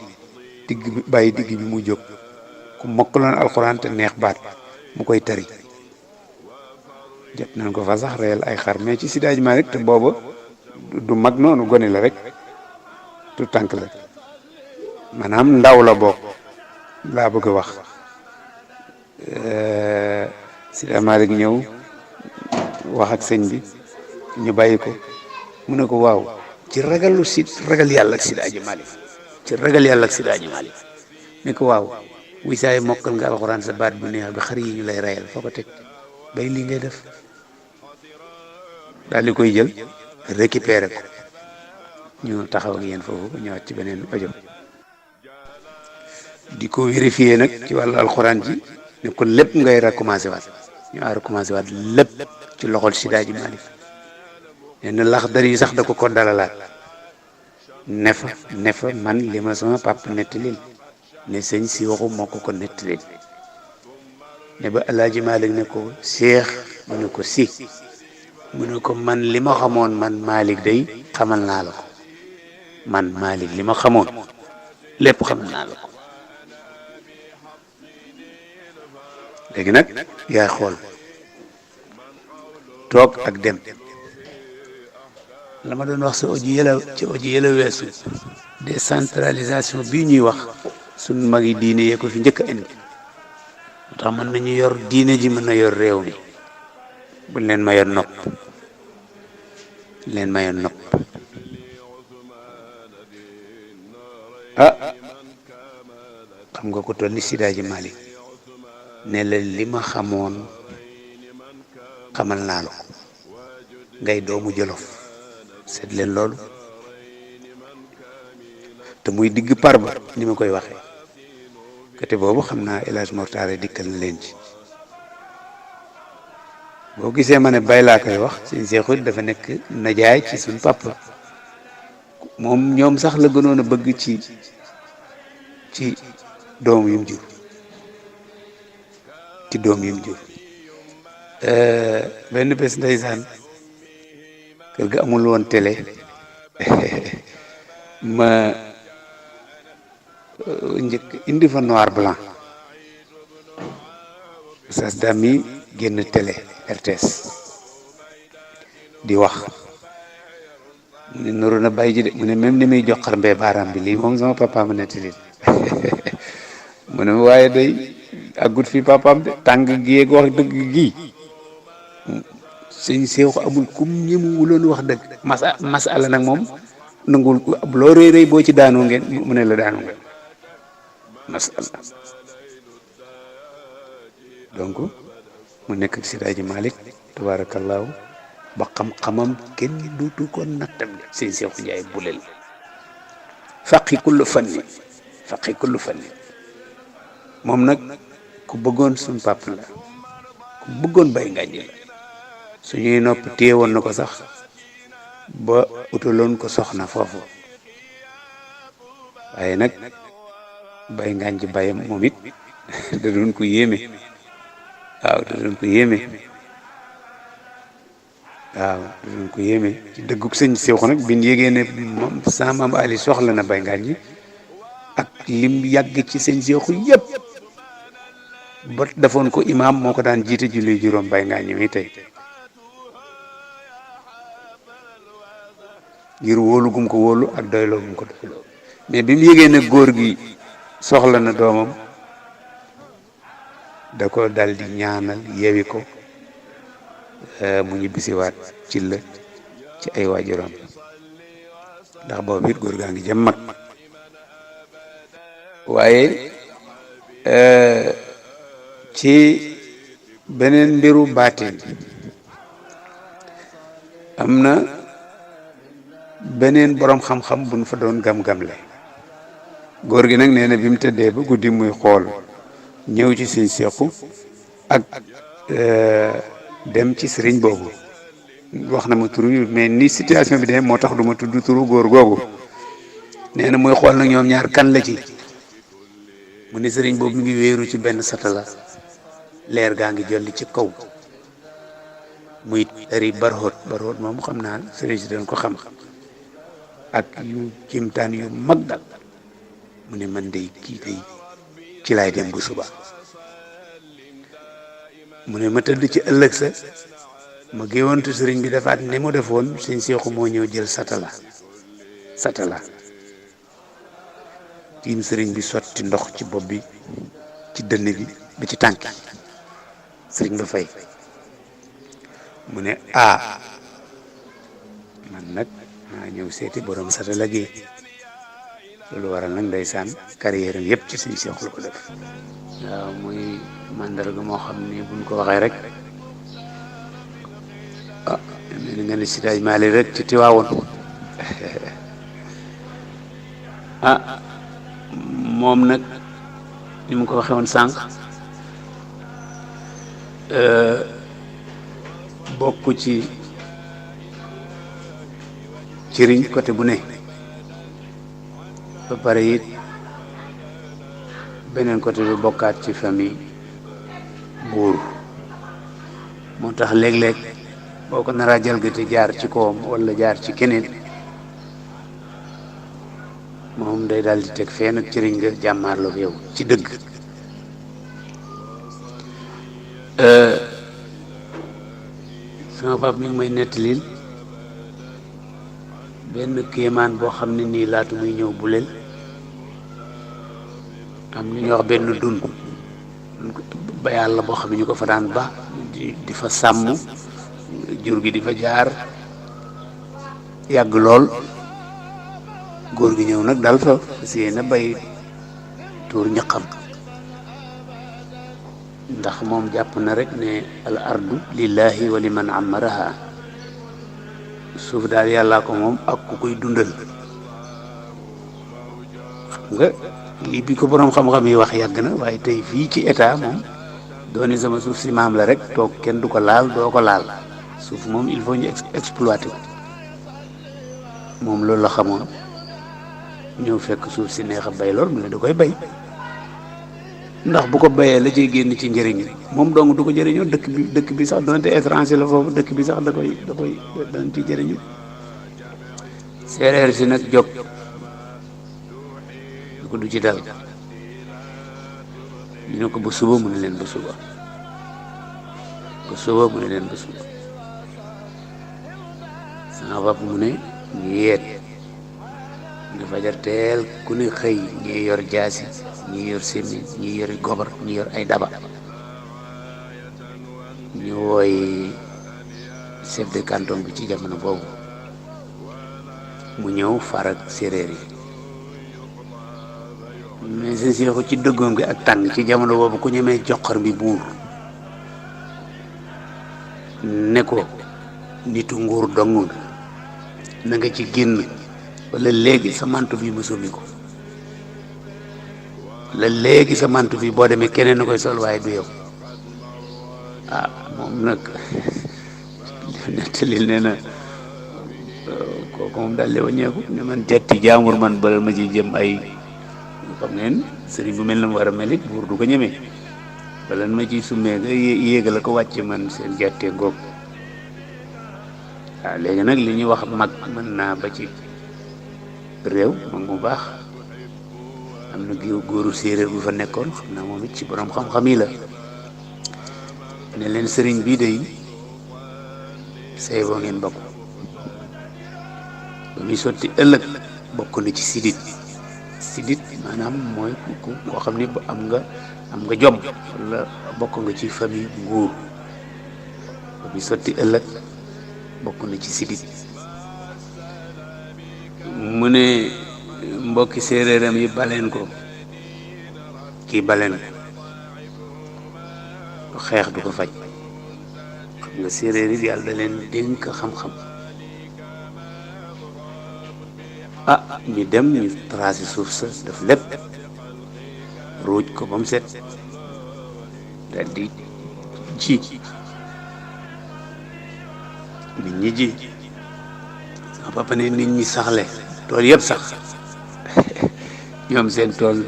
digg bi bàyyi digg bi mu jóg ku mokkaloon alxuraan te neex baat mu koy tari jot nañ ko fa sax reyal ay xar mais ci Seydi Hadji Malick te booba du mag noonu gone la rek tu tànk la maanaam ndaw la bokk laa bëgg a wax Seydi Hadji Malick ñëw wax ak sëñ bi ñu bàyyi ko mu ne ko waaw ci ragal yàlla ak Seydi Hadji Malick ci ragal yàlla ak Seydi Hadji Malick ne ko waaw wuy saay mokkal nga alxuraan sa baat bu neex bi xar yi ñu lay reyal foo ko teg bay lii ngay def daal di koy jël récupérer ko ñu taxaw ak yéen foofu ñëwaat ci beneen audio di ko vérifier nag ci wàllu alxuraan ji ne ko lépp ngay recommencer waat ñu recommencer waat lépp ci loxol Seydi Hadji Malick nee na laxdar yi sax da ko dalalaat ne fa man li ma sama papa nettalil ne sëñ si waxu moo ko nettalil ne ba El Hadji Malick ne ko Cheikh mu ne ko si mu ne ko man li ma xamoon man Malick day xamal naa la ko man Malick li ma xamoon lépp xamal naa la ko léegi nag yaay xool toog ak dem la ma doon wax sa audio yëla weesu décentralisation bii ñuy wax suñ mag yi diine yee ko fi njëkk a indi moo tax mën nañu yor diine ji mën na yor réew mi buñ leen mayoon nopp xam nga ko toll ni Seydi Hadji Malick ne la li ma xamoon xamal naa la ko ngay doomu Jolof seet leen loolu te muy digg par ba ni ma koy waxee côté boobu xam naa El Hadj Mortare dikkal na leen ci boo gisee ma ne bay laa koy wax sëñ Seexu dafa nekk najaay ci suñ papa moom ñoom sax la gënoon a bëgg ci doom yum jur benn bés ndeysaan kër ga amul woon télé ma njëkk indi fa noir blanc Oustaz Dame mi génn télé RTS di wax mu ne nuru na bàyyi ji de mu ne même ni muy joxar mbee baaraam bi lii moom sama papa ma nettali mu ne waaye day àggut fi papaam de tàng gii ak wax dëgg gii sëñ Seexu amul kum ñemu wuloon wax dëgg masala nag moom nangul loo rëy rëy boo ci daanoo ngeen mu ne la daanu ngeen masala donc mu nekk ci Seydi Malick tabaarakallaahu ba xam-xamam kenn dootu ko nattam de sëñ Seexu Njaay bulel faqi kullu fanni moom nag ku bëggoon suñ pàpp la ku bëggoon Baye Ngagne la suñuy nopp téye woon na ko sax ba utaloon ko soxna foofu waaye nag Baye Ngagne bayam moom it da doon ko yéeme waaw da doon ko yéeme ci dëggug sëñ Seexu nag biñ yégee ne moom sa maam Ali soxla na Baye Ngagne ak lim yàgg ci sëñ Seexu yëpp ba defoon ko imaam moo ko daan jiite julli juróom Baye Ngagne mi tey ngir wóolu gum ko wóolu ak doyloo gum ko doyloo mais bi mu yégee ne góor gi soxla na doomam da ko dal di ñaanal yewi ko mu ñibbisiwaat ci la ci ay waajuram ndax boobu it góor gaa ngi jëm mag waaye ci beneen mbiru baatin am na beneen boroom xam-xam buñ fa doon gam-gamle góor gi nag nee na bi mu tëddee ba guddi muy xool ñëw ci sëñ Seexu ak dem ci sëriñ boobu wax na ma turu mais ni situation bi de moo tax du ma tudd turu góor googu nee na muy xool nag ñoom ñaar kan la ci mu ne sëriñ boobu mi ngi wéeru ci benn satala leer gaa ngi jolli ci kaw muy tari barhot moom xam naa sëriñ si dañ ko xam ak yu kimtaan yu mag dal mu ne man day kii day ci laay dem bu suba mu ne ma tëdd ci ëllëg sa ma géwantu sëriñ bi defaat ni mu defoon sëñ Seexu moo ñëw jël satala tiim sëriñ bi sotti ndox ci bopp bi ci dënn bi ba ci tànk sëriñ ba fay mu ne man nag maa ñëw seeti borom satala gi loolu waral nag ndeysaan carrière yëpp ci sëñ Seexu la ko def waaw muy mandarga moo xam ni buñ ko waxee rek mel ni nga ne Seydi Malick rek ci Tiwaawoon moom nag ni mu ko waxee woon sànq bokk ci cëriñ côté bu ne ba pare it beneen côté bi bokkaat ci famille buur moo tax léeg-léeg boo ko naraa jalgati jaar ci kawam walla jaar ci keneen moom day daal di teg fee nag cëriñ nga jàmmaarloog yow ci dëgg sama pap mi ngi may nettalil benn kéemaan boo xam ne nii laatu muy ñëw buleel am lu ñuy wax benn dund ba yàlla boo xam ne ñu ko fa daan ba di fa sàmm jur gi di fa jaar yàgg lool góor gi ñëw nag dal fa si yéen a bay tuur ñaqam ndax moom jàpp na rek ne al ardu lillahi wa liman amaraha suuf daal yàllaa ko moom ak ku koy dundal xam nga lii bi ko boroom xam-xam yi wax yàgg na waaye tey fii ci état moom dooni sama suuf si maam la rek toog kenn du ko laal doo ko laal suuf moom il faut ñu exploiter ko moom loolu la xamoon ñëw fekk suuf si neex a bay lool mu ne da koy bay ndax bu ko bayee la ciy génn ci njëriñ moom dong du ko jëriñoo dëkk bi sax doonte étranger la foofu dëkk bi sax da koy dañ ci jëriñu séeréer si nag jóg du ko du ci dal ñu ne ko ba suba mu ne leen ba suba ko suba mu ne leen ba suba sama papa mu ne ñu yeet ñu fajar teel ku ne xëy ñii yor jaasi ñii yor semmi ñii yor gobar ñii yor ay daba ñu wooy chef de canton bi ci jamono boobu mu ñëw farak séeréer yi mais seen seexu ci dëggoom gi ak tàng ci jamono boobu ku ñemee joxar bi buur ne ko nitu nguur dong na nga ci génn wala léegi sa mantu bi ma summi ko wala léegi sa mantu bi boo demee keneen na koy sol waaye du yow ah moom nag nettali nee na kooku moom daal di wàññeeku ne man jetti jaamur man bala ma ci jëm ay xam ngeen sëriñ bu mel na mu war a mel it buur du ko ñemee bala ma ciy summee nga yéega la ko wàcce man seen jettee ngoog waaw léegi nag li ñuy wax mag mën naa ba ci réew mag mu baax am na góoru séeréer bu fa nekkoon xam naa moom it ci borom xam-xam yi la ne leen sëriñ bii day say boo ngeen bokk ba muy sotti ëllëg bokk na ci sidit maanaam mooy ku koo xam ni am nga jom wala bokk nga ci famille nguur ba muy sotti ëllëg bokk na ci sidit mu ne mbokki séeréeram yi baleen ko kii baleen ko xeex du ko faj xam nga séeréer yi yàlla da leen dénk xam-xam ah ñu dem ñu tracé suuf sa def lépp ruuj ko ba mu set dal di ji nit ñi ji sama papa ne nit ñi saxle tool yëpp sax ñoom seen tool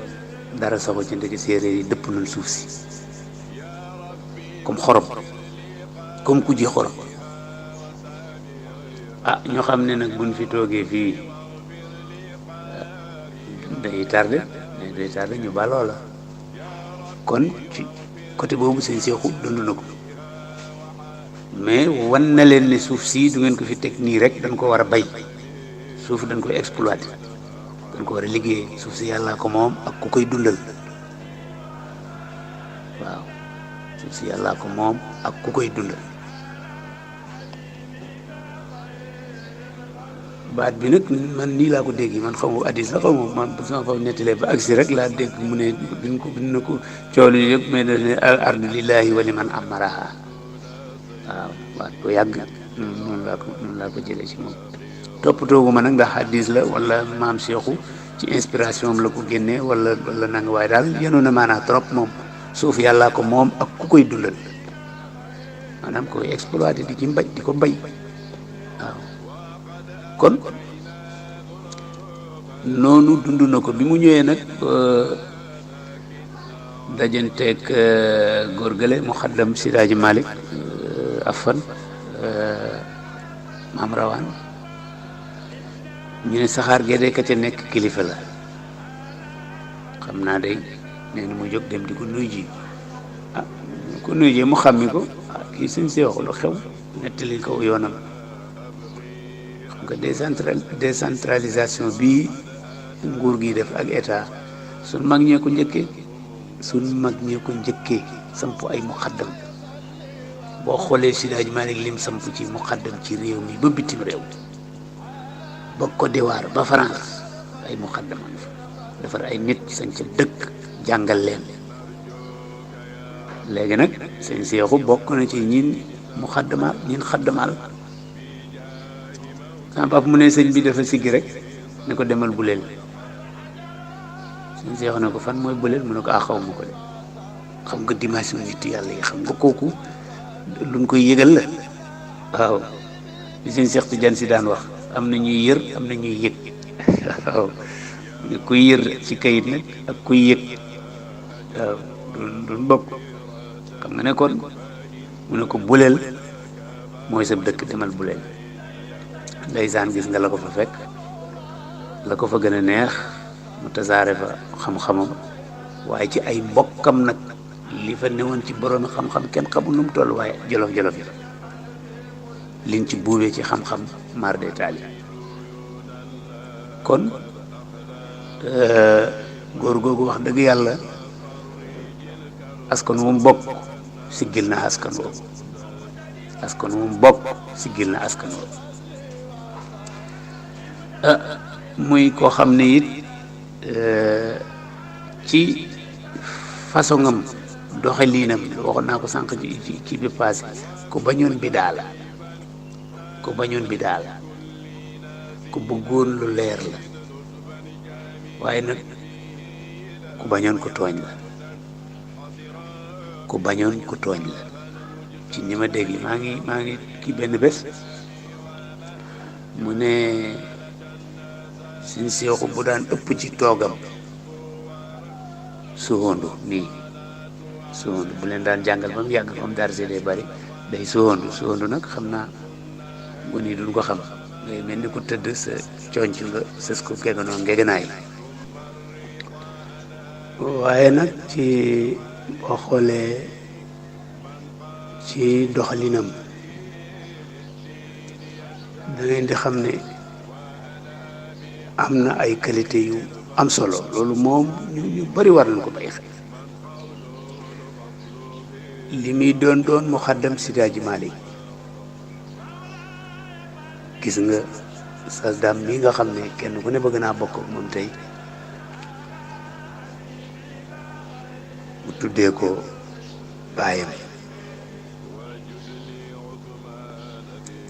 dara saxo ci ndeke séeréer yi dëpp nañ suuf si comme xorom comme ku ji xorom ah ñoo xam ne nag buñ fi toogee fii day tardé ñu baloo la kon ci côté boobu seen seexu dund na ko mais wan na leen ne suuf si du ngeen ko fi teg nii rek dañ ko war a bay suuf dañ koy exploité dañ ko war a liggéey suuf si yàllaa ko moom ak ku koy dundal waaw suuf si yàllaa ko moom ak ku koy dundal baat bi nag man nii laa ko dégg man xamu addis la xamu man bu sama foofu nettalee ba agsi rek laa dégg mu ne bind na ko coolu yëpp mais daf ne al ardu lillahi wa liman amaraha waaw baat bu yàgg noonu laa ko jëlee ci moom toppatoogu ma nag ndax addis la wala maam Seexu ci inspiration am la ko génnee wala nanga waaye daal yenu na maanaa trop moom suuf yàllaa ko moom ak ku koy dundal maanaam koy exploité di ci mbaj di ko mbay waaw kon noonu dund na ko bi mu ñëwee nag dajanteeg góor gële mu xaddam Sidaaji Malick afan maam rawaan ñu ne saxaar gee de ka ca nekk kilifa la xam naa day nee na mu jóg dem di ko nuy ji ah ko nuy ji mu xàmmi ko ah kii suñ seexu lu xew nettali ko yoonam nga décentralisation bii nguur gi def ak état suñ mag ñee ko njëkkee samp ay muqaddam boo xoolee Sidaaji Malick lim samp ci muqaddam ci réew mi ba bitim réew ba Côte d'Ivoire ba France ay muqaddam defar ay nit sañ ca dëkk jàngal leen léegi nag seen seexu bokk na ci ñin xaddamaal sama papa mu ne sëñ bi dafa siggi rek ne ko demal buleel sëñ seexu ne ko fan mooy buleel mu ne ko xaw ma ko de xam nga dimension nit yàlla yi xam nga kooku luñ koy yëgal la waaw li sëñ Seex Tijaan Si daan wax am na ñuy yër am na ñuy yëg waaw kuy yër ci kayit nag ak kuy yëg waaw duñ bokk xam nga ne kon mu ne ko buleel mooy sa dëkk demal buleel ndeysaan gis nga la ko fa fekk la ko fa gën a neex mu tasaare fa xam-xamam waaye ci ay mbokkam nag li fa newoon ci borom xam-xam kenn xamul nu mu toll waaye jolof-jolof yi liñ ci buubee ci xam-xam mar de taali kon góor googu wax dëgg yàlla askan wu mu bokk siggil na askan woowu askan wu mu bokk siggil na askan woowu muy koo xam ne it ci façon am doxalinam waxoon naa ko sànq ci bi passé ku bañoon bi daal ku bañoon bi daal ku bëggoon lu leer la waaye nag ku bañoon ku tooñ la ku bañoon ku tooñ la ci ñi ma dégg maa ngi kii benn bés mu ne suñ seexu bu daan ëpp ci toogam suhondu nii suhondu bu leen daan jàngal ba mu yàgg comme darse day bari day suhondu nag xam naa bu nii duñ ko xam ngay mel ni ku tëdd sa conc nga sës ko geganoo ngegenaay waaye nag ci boo xoolee ci doxalinam da ngeen di xam ne am na ay qualité yu am solo loolu moom ñu bari war nañ ko bàyyi xel li muy doon muxaddam Seydi Hadji Malick gis nga sa dam mi nga xam ne kenn ku ne bëgg naa bokk moom tey mu tuddee ko baayam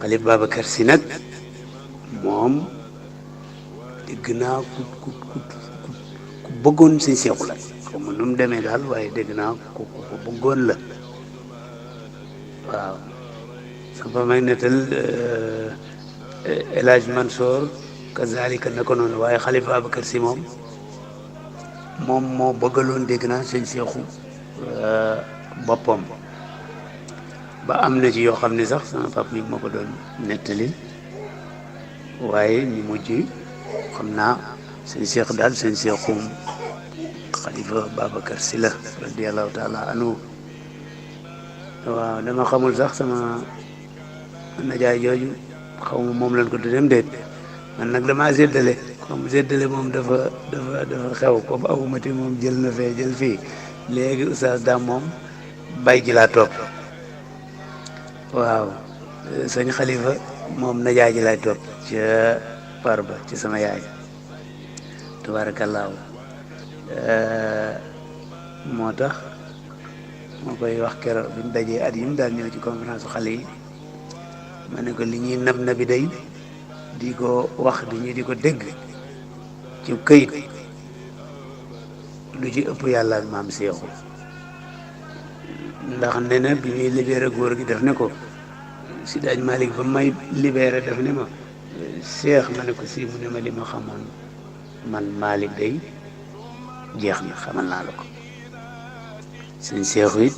Xalif Babacar Si nag moom dégg naa ku bëggoon Sëñ Seexu la xaw ma nu mu demee daal waaye dégg naa ku bëggoon la waaw sama may nettal El Hadj Mansour kazalika naka noonu waaye Xalif Babacar Si moom moo bëggaloon dégg naa Sëñ Seexu boppam ba am na ci yoo xam ne sax sama pap mi moo ko doon nettali waaye ñu mujj xam naa Sëñ Seex daal Sëñ Seexum Xalifa Babacar Si la radiyallahu taala anhu waaw dama xamul sax sama najaay jooju xaw ma moom lañ ko tuddee déet man nag damaa séddale comme séddale moom dafa xew comme awumati moom jël na fee jël fii léegi oustaz daam moom bay ji laa topp waaw sëñ Xalifa moom najaay ji laay topp ca par ba ci sama yaay tabaarakallaahu moo tax moo koy wax keroog bi mu dajee at yi mu daan ñëw ci conférence su xale yi ma ne ko li ñuy nab nabi day di ko wax di ko dégg ci këyit lu ci ëpp yàlla ak maam Seexu ndax nee na bi muy libéré góor gi def ne ko Seydi Hadji Malick ba may libéré def ne ma Seex ma ne ko si mu ne ma li ma xamoon man Malick day jeex na xamal naa la ko Sëñ Seexu it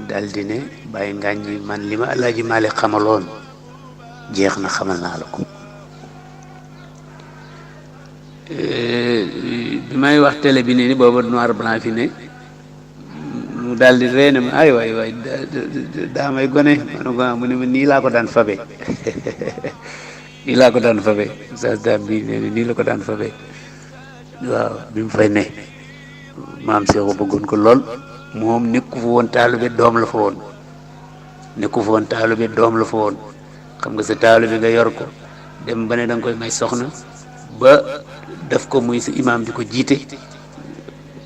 dal di ne bàyyi ngaañ ñi man li ma Alaaji Malick xamaloon jeex na xamal naa la ko bi may wax télé bi ne ni booba noir blanc fi ne mu daal di reene ma ay waay daa may gone ma mu ne ma nii laa ko daan fabe nii laa ko daan fabe sas daam bi nee nii la ko daan fabe waaw bi mu fay ne maam Seexu bëggoon ko lool moom nekku fa woon taalibe doom la fa woon nekku fa woon taalibe doom la fa woon xam nga sa taalibe nga yor ko dem ba ne da nga koy may soxna ba def ko muy sa imaam di ko jiite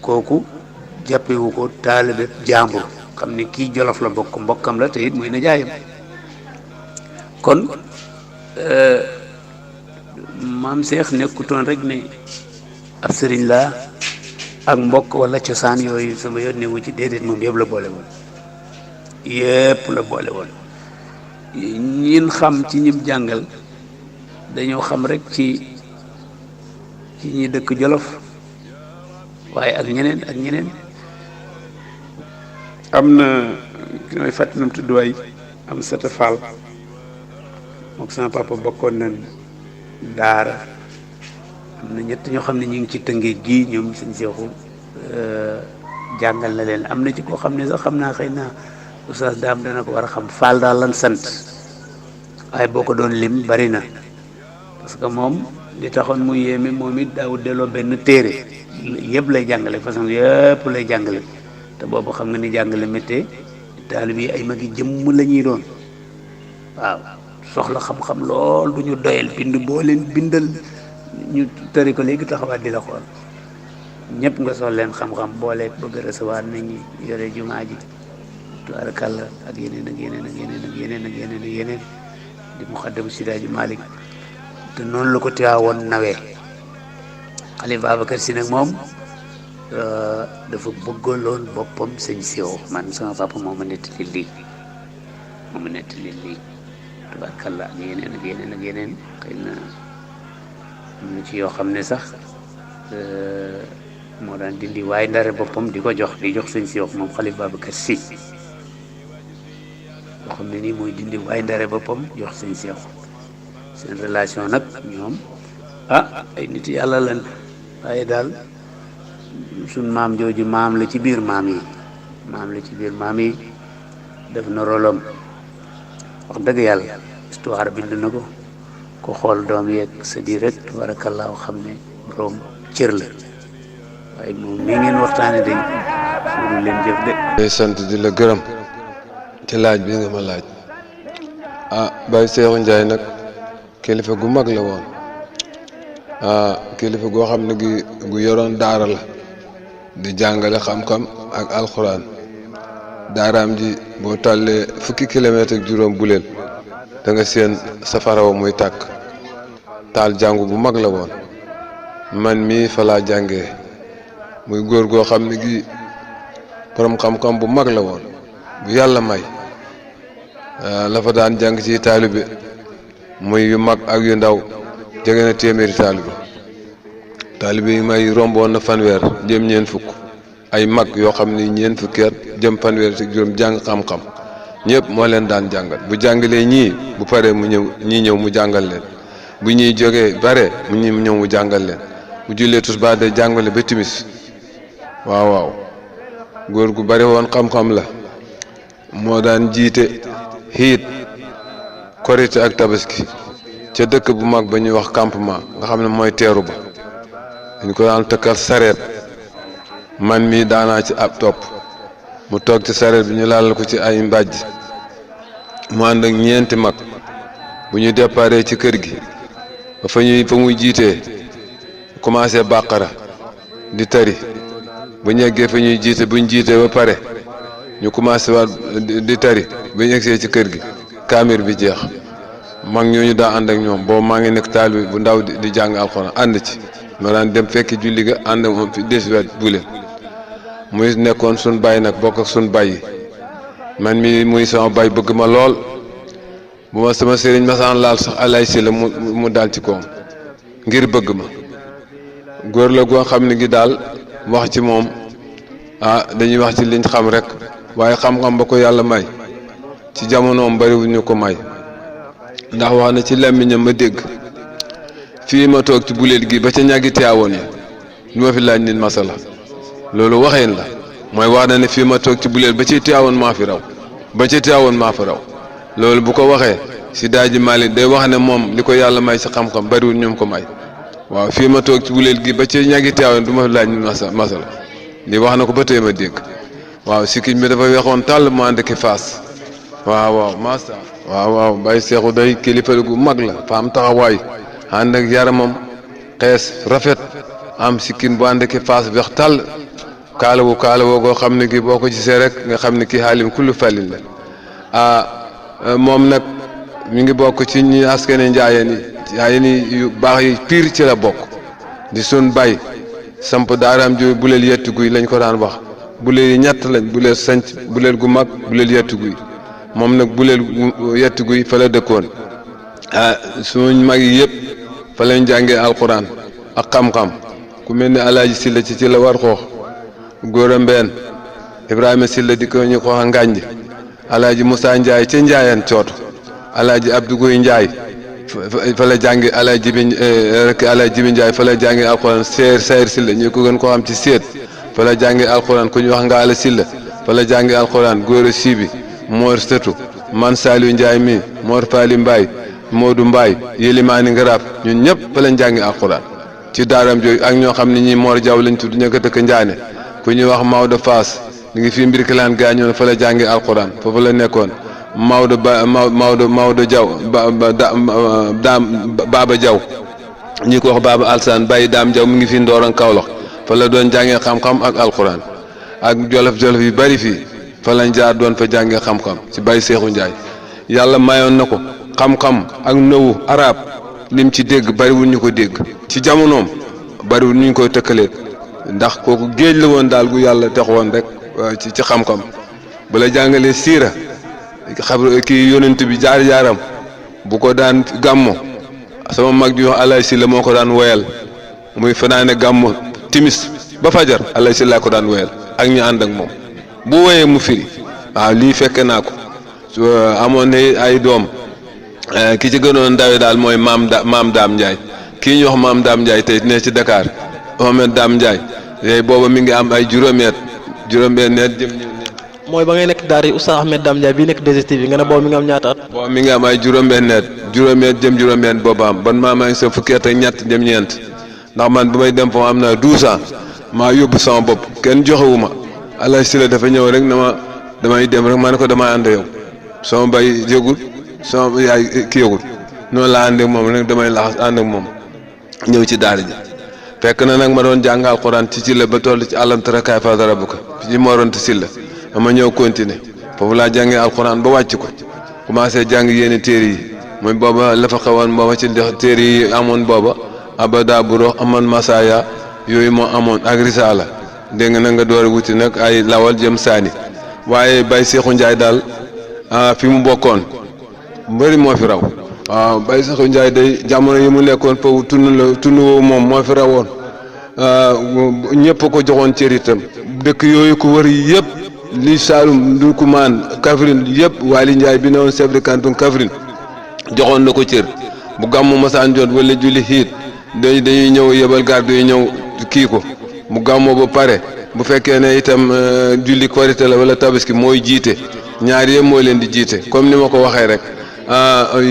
kooku jàppewu ko taalibe jàmbur xam ne kii Jolof la bokk mbokkam la te it muy nijaayam kon maam Seex nekkutoon rek ne ab sëriñ laa ak mbokk wala cosaan yooyu sama yoon ne wu ci déedéet moom yëpp la boole woon yëpp la boole woon ñin xam ci ñim jàngal dañoo xam rek ci ñi dëkk Jolof waaye ak ñeneen am na ki may fàttinam tudd waay am sata Fall mook sama papa bokkoon nañ daara am na ñett ñoo xam ne ñu ngi ci Tëngéej gii ñoom Sëñ Seexu jàngal na leen am na ci koo xam ne sax xam naa xëy na oustaz daam dana ko war a xam faal daal lan sant waaye boo ko doon lim bari na parce que moom li taxoon mu yéeme moom it daaw delloo benn téere yëpp lay jàngale façon yëpp lay jàngale te boobu xam nga ni jàngale méttee taalib yi ay magi jëmm la ñuy doon waaw soxla xam-xam lool du ñu doyal bind boo leen bindal ñu tëri ko léegi taxawaat di la xool ñëpp nga soxla leen xam-xam booleeg bëgg a recevoir nit ñi yore jumaa ji tubaarkàlla ak yeneen ak yeneen ak yeneen ak yeneen ak yeneen ak yeneen di muxaddam Sidaaji Malick te noonu la ko teewoon nawee Xalifa Babacar Si nag moom dafa bëggaloon boppam sëñ Siwo man sama papa moo ma nettali lii tubaarkàlla ak yeneen ak yeneen ak yeneen xëy na am na ci yoo xam ne sax moo daan dindi waaye ndare boppam di jox sëñ Siwo moom Xalifa Babacar Si yoo xam ne nii mooy dindi waaye ndare boppam jox sëñ Siwo seen relation nag ñoom ay nit yàlla lan waaye daal suñ maam jooju maam la ci biir maam yi def na rolam wax dëgg yàlla histoire bind na ko xool doom yeeg sa di rek tabaarakallaahu xam ne borom cër la waaye moom mii ngeen waxtaane day suñu leen jëf de day sant di la gërëm ci laaj bi nga ma laaj Baye Seexu Njaay nag kilifa gu mag la woon kilifa goo xam ne gu yoroon daara la di jàngale xam-xam ak alxuraan daaraam ji boo tàllee fukki kilomètre ak juróom buleel da nga seen safaraw muy tàkk taal jàngu bu mag la woon man mii fa laa jàngee muy góor goo xam ne gi borom xam-xam bu mag la woon bu yàlla may la fa daan jàng ci taalibe muy yu mag ak yu ndaw jege na téeméeri taalibe yi may romboon na fanweer jëm ñeent fukk ay mag yoo xam ni ñeent fukki at jëm fanweer ci juróom jàng xam-xam ñëpp moo leen daan jàngal bu jàngalee ñii bu paree mu ñëw mu jàngal leen bu ñuy jógee bare mu ñëw mu jàngal leen bu jullee tisbaar day jàngale ba timis waaw góor gu bare woon xam-xam la moo daan jiite xiit korite ak tabaski ca dëkk bu mag ba ñuy wax campement nga xam ne mooy teeru ba dañ ko daan tëkkal sareet man mii daanaa ci ab topp mu toog ci sareet bi ñu laal ko ci ay mbàjj mu ànd ak ñeenti mag bu ñu déparé ci kër gi ba fa muy jiitee commencé bàqara di tari bu ñu eggee fa ñuy jiite buñ jiitee ba pare ñu commencé waat di tari bu ñu egsee ci kër gi kaamir bi jeex mag ñooñu daa ànd ak ñoom boobu maa ngi nekk taalibe bu ndaw di jàng alxuraan ànd ci ma daan dem fekki julli ga ànd ak moom fi desiwet buleen muy nekkoon sun baay nag bokk ak sun baay yi man mi muy sama baay bëgg ma lool bu ma sama sëriñ masaan laal sax alay si la mu daal ci koom ngir bëgg ma góor la goo xam ne gi daal wax ci moom dañuy wax ci liñ xam rek waaye xam-xam ba ko yàlla may ci jamonoom bariwuñu ko may ndax wax na ci làmmiñam ma dégg fii ma toog ci buleel gi ba ca ñàggi teewoon yi du ma fi laaj nit masala loolu waxeen la mooy wax na ne fii ma toog ci buleel ba ci teewoon maa fi raw ba ci teewoon maa fi raw loolu bu ko waxee si daaji Malick day wax ne moom li ko yàlla may ci xam-xam bariwul ñoom ko may waaw fii ma toog ci buleel gi ba ci ñàggi teewoon du ma fi laaj nit masala li wax na ko ba tey ma dégg waaw sikkiñ bi dafa weexoon tàll mu ànd ki faas waaw masa waaw Baye Seexu day kilifa gu mag la fa am taxawaay ànd ak yaramam xees rafet am sikkin bu ànd ki faas weex tàll kaalawu goo xam ne gi boo ko gisee rek nga xam ne kii xaalim kullu falin la moom nag mi ngi bokk ci ñi askane njaayeen yi yu baax yi piir ci la bokk di sun bay samp daaraam ji buleel yetti guy lañ ko daan wax buleel yi ñett lañ buleel sanc buleel gu mag buleel yetti guy moom nag buleel yetti guy fa la dëkkoon suñ mag yi yëpp fa lañ jàngee alquran ak xam-xam ku mel ni alaaji silla ci la war xoox góor a mbeen ibrahima silla di ko ñu xooxa ngànj alaaji Moussa Ndiaye ca Ndiayeen cooto alaaji Abdou Goy Ndiaye fa la jàngi alaaji Jibi Ndiaye fa la jàngi alquran sayr silla ñu ko gën koo xam ci seet fa la jàngee alxuraan ku ñuy wax Ngaala Silla fa la jàngee alxuraan Góora Sibi Mor Sëtu man Saliou Ndiaye mi Mor Fali Mbaye Modou Mbaye Yélimaani Ngaraaf ñun ñëpp fa lañ jàngee alxuraan ci daaram jooju ak ñoo xam ne ñi Mor Jaw lañ tudd ñëkk dëkk Njaane ku ñuy wax Maodo Faas mi ngi fii Mbirkilaan gaañoon fa la jàngee alxuraan foofu la nekkoon Maodo Jaw Baba Jaw ñi ko wax Baba Alsaan Baye Daam Jaw mi ngi fi Ndooran Kawlax fa la doon jàngee xam-xam ak alxuraan ak jolof yu bari fii fa lañ jaar doon fa jàngee xam-xam ci Baye Seexu Njaay yàlla mayoon na ko xam-xam ak nëwu arab lim ci dégg bariwul ñu ko dégg ci jamonoom bariwul ñu koy tëkkaleet ndax kooku géej la woon daal gu yàlla tax woon rek ci xam-xam bu la jàngalee siira kii yonent bi jaar-jaaram bu ko daan gàmmo sama mag ji wax Alay Si la moo ko daan woyal muy fanaane gàmmo timis ba fajar Alay Si laa ko daan woyal ak ñu ànd ak moom bu woyee mu firi waaw lii fekke naa ko amoon na ay doom ki ci gënoon ndawe daal mooy maam Daam Ndiaye kii ñu wax maam Daam Ndiaye tey ne ci Dakar Mohamed Daam Ndiaye yooyu booba mi ngi am ay juróom-benn net jëm mooy ba ngay nekk daara yi Oustaz Ahmed Dame Ndiaye bii nekk 2STV nga ne boobu mi nga am ñaata at. boobu mi ngi am ay juróom-benn net jëm juróom-benn boobu am ban maa ngi sa fukki at ak ñett jëm ñeent ndax man bu may dem foofu am na 12 ans maa yóbbu sama bopp kenn joxewu ma Alay Si la dafa ñëw rek damay dem rek ma ne ko damay ànd yow sama bay yëgul sama yaay ki yëgul noonu laa ànd ak moom rek damay laxas ànd ak moom ñëw ci daara ji fekk na nag ma doon jàng alxuraan ci la ba toll ci alam tara kayfa daraba rabbuka ci moronte si la ma ñëw continuer foofu laa jàngee alxuraan ba wàcc ko commencé jàng yenn téere yi mooy booba la fa xewoon booba ci téere yi amoon booba abada buro amoon masaya yooyu moo amoon ak risaala dégg nga na nga door a wuti nag ay lawal jëm saani waaye Baye Seexu Njaay daal fi mu bokkoon mbëri moo fi raw waaw Baye Seexu Njaay day jamono yi mu nekkoon foofu tund woowu moom moo fi rawoon ñëpp ko joxoon cër itam dëkk yooyu ko wër yëpp li Saalum Ndukumaan Kaffrine yëpp Waly Ndiaye bi ne woon chef de canton Kaffrine joxoon na ko cër bu gàmmu masaan jot wala julli xiit dañuy ñëw yebal garde yi ñëw kii ko mu gàmmoo ba pare bu fekkee ne itam julli korite la wala tabaski mooy jiite ñaar yëpp mooy leen di jiite comme ni ma ko waxee rek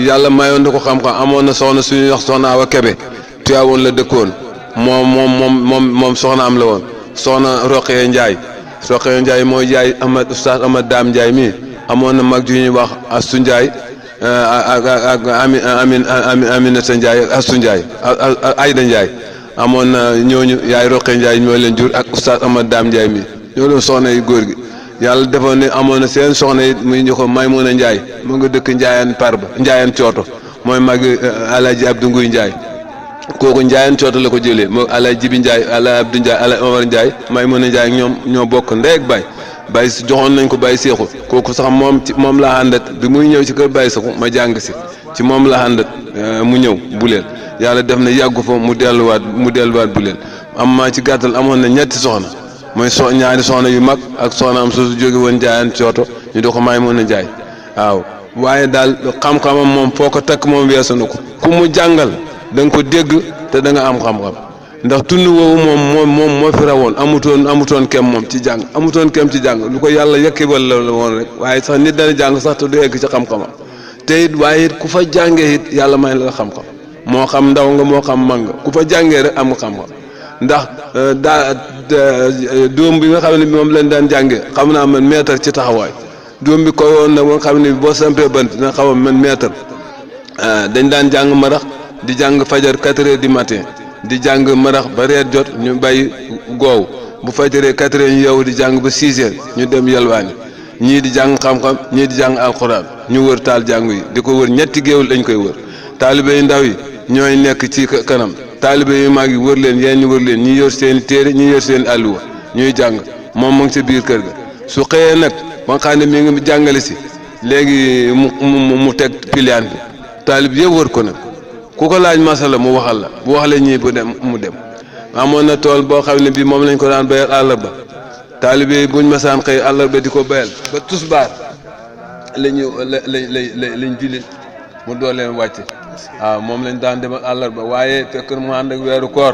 yàlla mayoon na ko xam-xam amoon na soxna suñuy wax soxna Awa Kebe Tuyaawoon la dëkkoon moom soxnaam la woon soxna Roqee Ndiaye mooy jaay Oustaz Ahmed Dame Ndiaye mii amoon na mag ju ñuy wax Astu Ndiaye ak Aminata Ndiaye ak Astu Ndiaye Ayda Ndiaye amoon na ñooñu yaay Roqee Ndiaye ñoo leen jur ak Oustaz Ahmed Dame Ndiaye mii ñoo doon soxna yi góor gi yàlla defoon ne amoon na seen soxna yi muy ñu ko Maymuna Ndiaye mu nga dëkk Ndiayeen Parba Ndiayeen Cooto mooy mag Alaaji Abdou Nguy Ndiaye kooku Ndiayeen Cooto la ko jëlee moo Alaaji Jibi Ndiaye Alaaji Abdou Ndiaye Alaaji Omar Ndiaye Maymuna Ndiaye ñoo bokk ndey ak baay joxoon nañ ko Baye Seexu kooku sax moom laa àndat bi muy ñëw ci kër Baye Seexu ma jàng si ci moom laa àndat mu ñëw Buleel yàlla def na yàggu fa mu delluwaat Buleel am maa ci gàttal amoon na ñetti soxna mooy ñaari soxna yu mag ak soxna am su jóge woon Ndiayeen Cooto ñu do ko Maymuna Ndiaye waaw waaye daal xam-xamam moom foo ko takk moom weesu na ko ku mu jàngal da nga ko dégg te da nga am xam-xam ndax tund woowu moom moo fi rawoon amutoon kem moom ci jàng amutoon kem ci jàng lu ko yàlla yekkibal la woon rek waaye sax nit dana jàng sax te du egg ci xam-xamam te it waaye it ku fa jàngee it yàlla may la xam-xam moo xam ndaw nga moo xam mag nga ku fa jàngee rek am nga xam-xam ndax doom bi nga xam ne bi moom lañ daan jàngee xam naa man meetar ci taxawaay doom bi koy woon nag nga xam ne boo sampee bant dina xaw a man meetar dañ daan jàng marax di jàng fajar 4 heures du matin di jàng marax ba reer jot ñu bàyyi goow bu fajaree 4 heures ñu yow di jàng ba 6 heures ñu dem yalwaani ñii di jàng xam-xam ñii di jàng alxuraan ñu wër taal jàngu yi di ko wër ñetti géewul lañ koy wër taalibe yu ndaw yi ñooy nekk ci kanam taalibe yu mag yi wër leen yéen ñu wër leen ñi yor seen téere ñi yor seen àlluwa ñuy jàng moom mu ngi ci biir kër ga su xëyee nag ba nga xam ne mi ngi jàngale si léegi mu teg piliyaan bi taalib yëpp wër ko nag ku ko laaj masala mu waxal la bu waxalee ñii bu dem mu dem amoon na tool boo xam ne bii moom lañ ko daan bayal àllarba taalibe yi buñ masaan xëy àllarba di ko bayal ba tusbaar lañ julli mu doo leen wàcce waaw moom lañ daan dem ak àllarba waaye fekk mu ànd ak weeru koor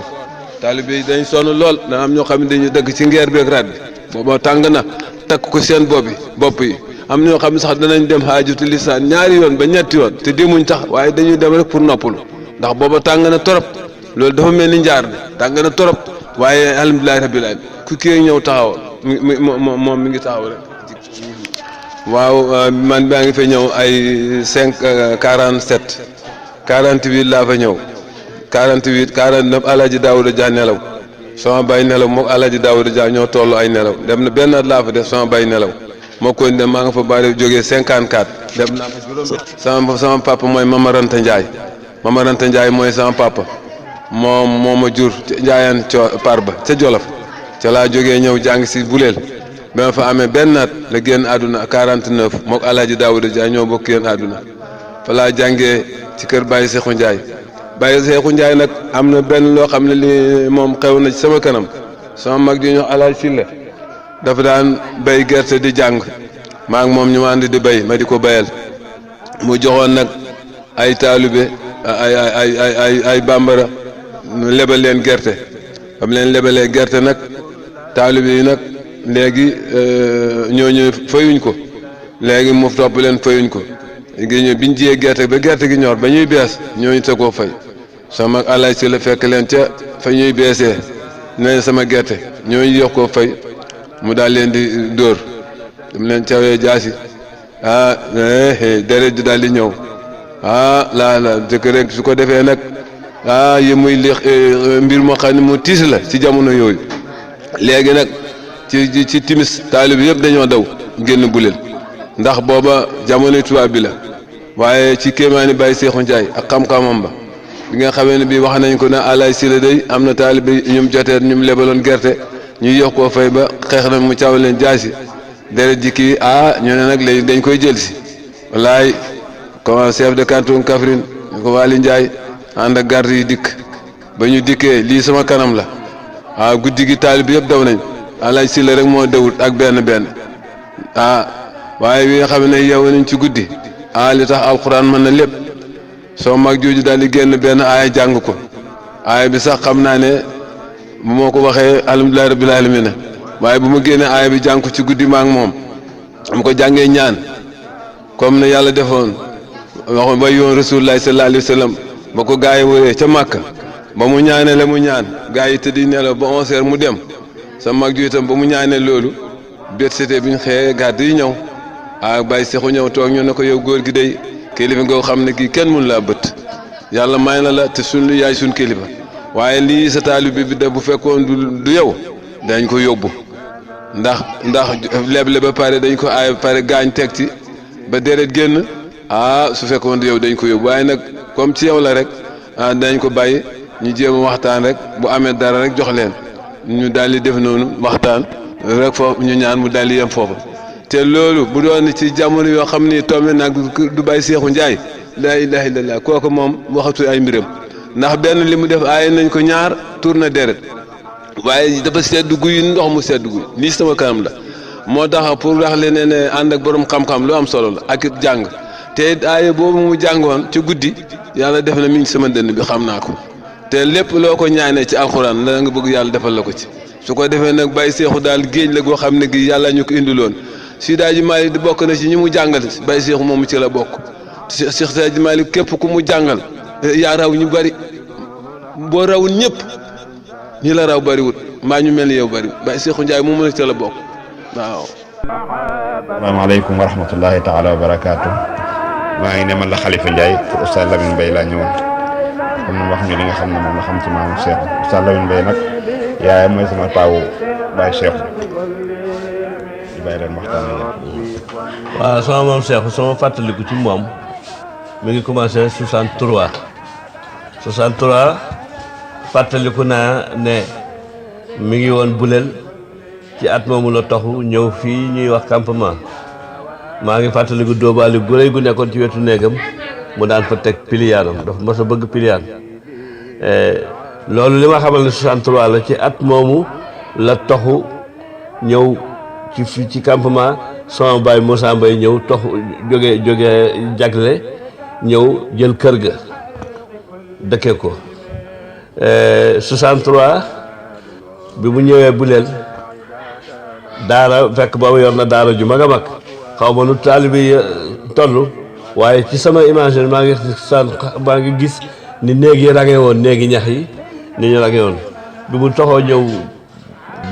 taalibe yi dañ sonn lool dana am ñoo xam ne dañuy dëgg ci ngeer beeg raat bi booba tàng na takk ko seen bopp yi am na ñoo xam ne sax danañ dem xaajatu lisaan ñaari yoon ba ñetti yoon te demuñ tax waaye dañuy dem rek pour noppalu ndax booba tàng na torop loolu dafa mel ni njaar ne tàng na torop waaye alhamdulilahi rabbil alamin ku kii ñëw taxaw moom mi ngi taxaw rek waaw man baa ngi fa ñëw ay 47 48 laa fa ñëw 48 49 Alaaji Daawuda Dia nelaw sama bay nelaw moom Alaaji Daawuda Dia ñoo toll ay nelaw dem na benn at laa fa def sama bay nelaw moo koy dem maa nga fa bari jógee 54 dem naa fa juróom sama papa mooy Mamaranta Ndiaye mooy sama papa moom moo ma jur Njaayaan Parba ca Jolof ca laa jógee ñëw jàng si Buleel ba ma fa amee benn at la génn àdduna 49 mook Alaaji Daawuda Dia ñoo bokk génn àdduna fa laa jàngee ci kër Baye Seexu Ndiaye nag am na benn loo xam ne li moom xew na ci sama kanam sama mag ji ñu wax Alaaji Silla dafa daan béy gerte di jàng maa ngi moom ñu ànd di béy ma di ko béyal mu joxoon nag ay taalibe ay bambara lebal leen gerte am leen lebalee gerte nag taalibe yi nag léegi ñooñu fayuñ ko léegi mu topp leen fayuñ ko biñ jiyee gerte ba gerte gi ñor ba ñuy bees ñooñu te koo fay sama alay si la fekk leen ca fa ñuy beesee ne sama gerte ñooñu yox koo fay mu daal leen di dóor dam leen cawee jaasi deret ji daal di ñëw la jëkk rek su ko defee nag yi muy li mbir moo xam ne mu tiis la ci jamono yooyu léegi nag ci timis taalib yëpp dañoo daw génn Buleel ndax booba jamono tubaab bi la waaye ci kéemaani Baye Seexu Njaay ak xam-xamam ba bi nga xamee ne bii wax nañ ko ne Alaaji Silla day am na taalib ñum joteet ñum lebaloon gerte ñu yox koo fay ba xeex na mu caw leen jaasi deret ji kii ñu ne nag léegi dañ koy jël si wallaay comme chef de canton Kaffrine ñu ko Waly Ndiaye ànd ak garde yi dikk ba ñu dikkee lii sama kanam la guddi gi taalib yëpp daw nañ Alaaji Silla rek moo dawut ak benn waaye wi nga xam ne yow nañ ci guddi li tax alxuraan mën na lépp soo mag jooju daal di génn benn aaya jàng ko aaya bi sax xam naa ne bu moo ko waxee alhamdulilahi rabbil alamin waaye bu ma génnee aaya bi jàng ko ci guddi ma ak moom am ko jàngee ñaan comme ne yàlla defoon wax ba yoon rasulullahi sallallahu alayhi wa sallam ba ko gaa yi wëree ca Màkka ba mu ñaanee la mu ñaan gaa yi tëddi nelaw ba 11h mu dem sa mag ju itam ba mu ñaanee loolu bét sété bi ñu xëyee gàdd yi ñëw Baye Seexu ñëw toog ñu ne ko yow góor gi day kilifa nga xam ne kii kenn mun laa bët yàlla may na la te suñ yaay suñ kilifa waaye lii sa taalibe bi da bu fekkoon du yow dañ ko yóbbu ndax leble ba pare dañ ko aay ba pare gaañ teg ci ba deret génn su fekkoon du yow dañ ko yóbbu waaye nag comme ci yow la rek dañ ko bàyyi ñu jéem a waxtaan rek bu amee dara rek jox leen ñu daal di def noonu waxtaan rek foofu ñu ñaan mu daal di yem foofu te loolu bu doon ci jamono yoo xam ni tombé nag du Baye Seexu Njaay laa ilaaha illallaah kooku moom waxatu ay mbiram ndax benn li mu def aaye nañ ko ñaar tuur na deret waaye dafa sedd guy ndox mu sedd guy lii sama kanam la moo tax pour wax leen ne ànd ak borom xam-xam lu am solo la ak it jàng te it aaye boobu mu jàngoon ci guddi yàlla def na mi ngi sama dënn bi xam naa ko te lépp loo ko ñaanee ci alxuraan la nga bëgg yàlla defal la ko ci su ko defee nag Baye Seexu daal géej la goo xam ne gi yàlla ñu ko indiloon Seydi Maalik di bokk na ci ñi mu jàngal Baye Seexu moomu ci la bokk Cheikh Seydi Maalik képp ku mu jàngal yaa raw ñu bari boo rawul ñëpp ñi la raw bariwut mbaa ñu mel ni yow bari Baye Seexu Njaay moomu la ci la bokk waaw. asalaamaaleykum wa rahmatullahi taala wa barakaatu. maa ngi ne man la Khalifa Ndiaye pour Oustaz Lamine Mbaye laa ñëwoon comme ni wax ñu li nga xam ne moom la xam ci maamu Cheikh Oustaz Lamine Mbaye nag yaay mooy sama taawu Baye Cheikh. waaw sama maam Cheikh sama fàttaliku ci moom mi ngi commencé 63 fàttaliku naa ne mi ngi woon Buleel ci at moomu la taxu ñëw fii ñuy wax campement maa ngi fàttaliku dóobaali gu rëy gu nekkoon ci wetu néegam mu daan fa teg piliyaanam dafa mos a bëgg piliyaan loolu li ma xamal ne 63 la ci at moomu la taxu ñëw ci campement sama baay Moussa Mbaye ñëw jóge jagle ñëw jël kër ga dëkkee ko 63 bi mu ñëwee Buleel daara fekk boobu yor na daara ju mag a mag xaw ma nu taalibe yi toll waaye ci sama imagine maa ngi gis ni néeg yi range woon néegi ñax yi ni ñu range woon bi mu toxoo ñëw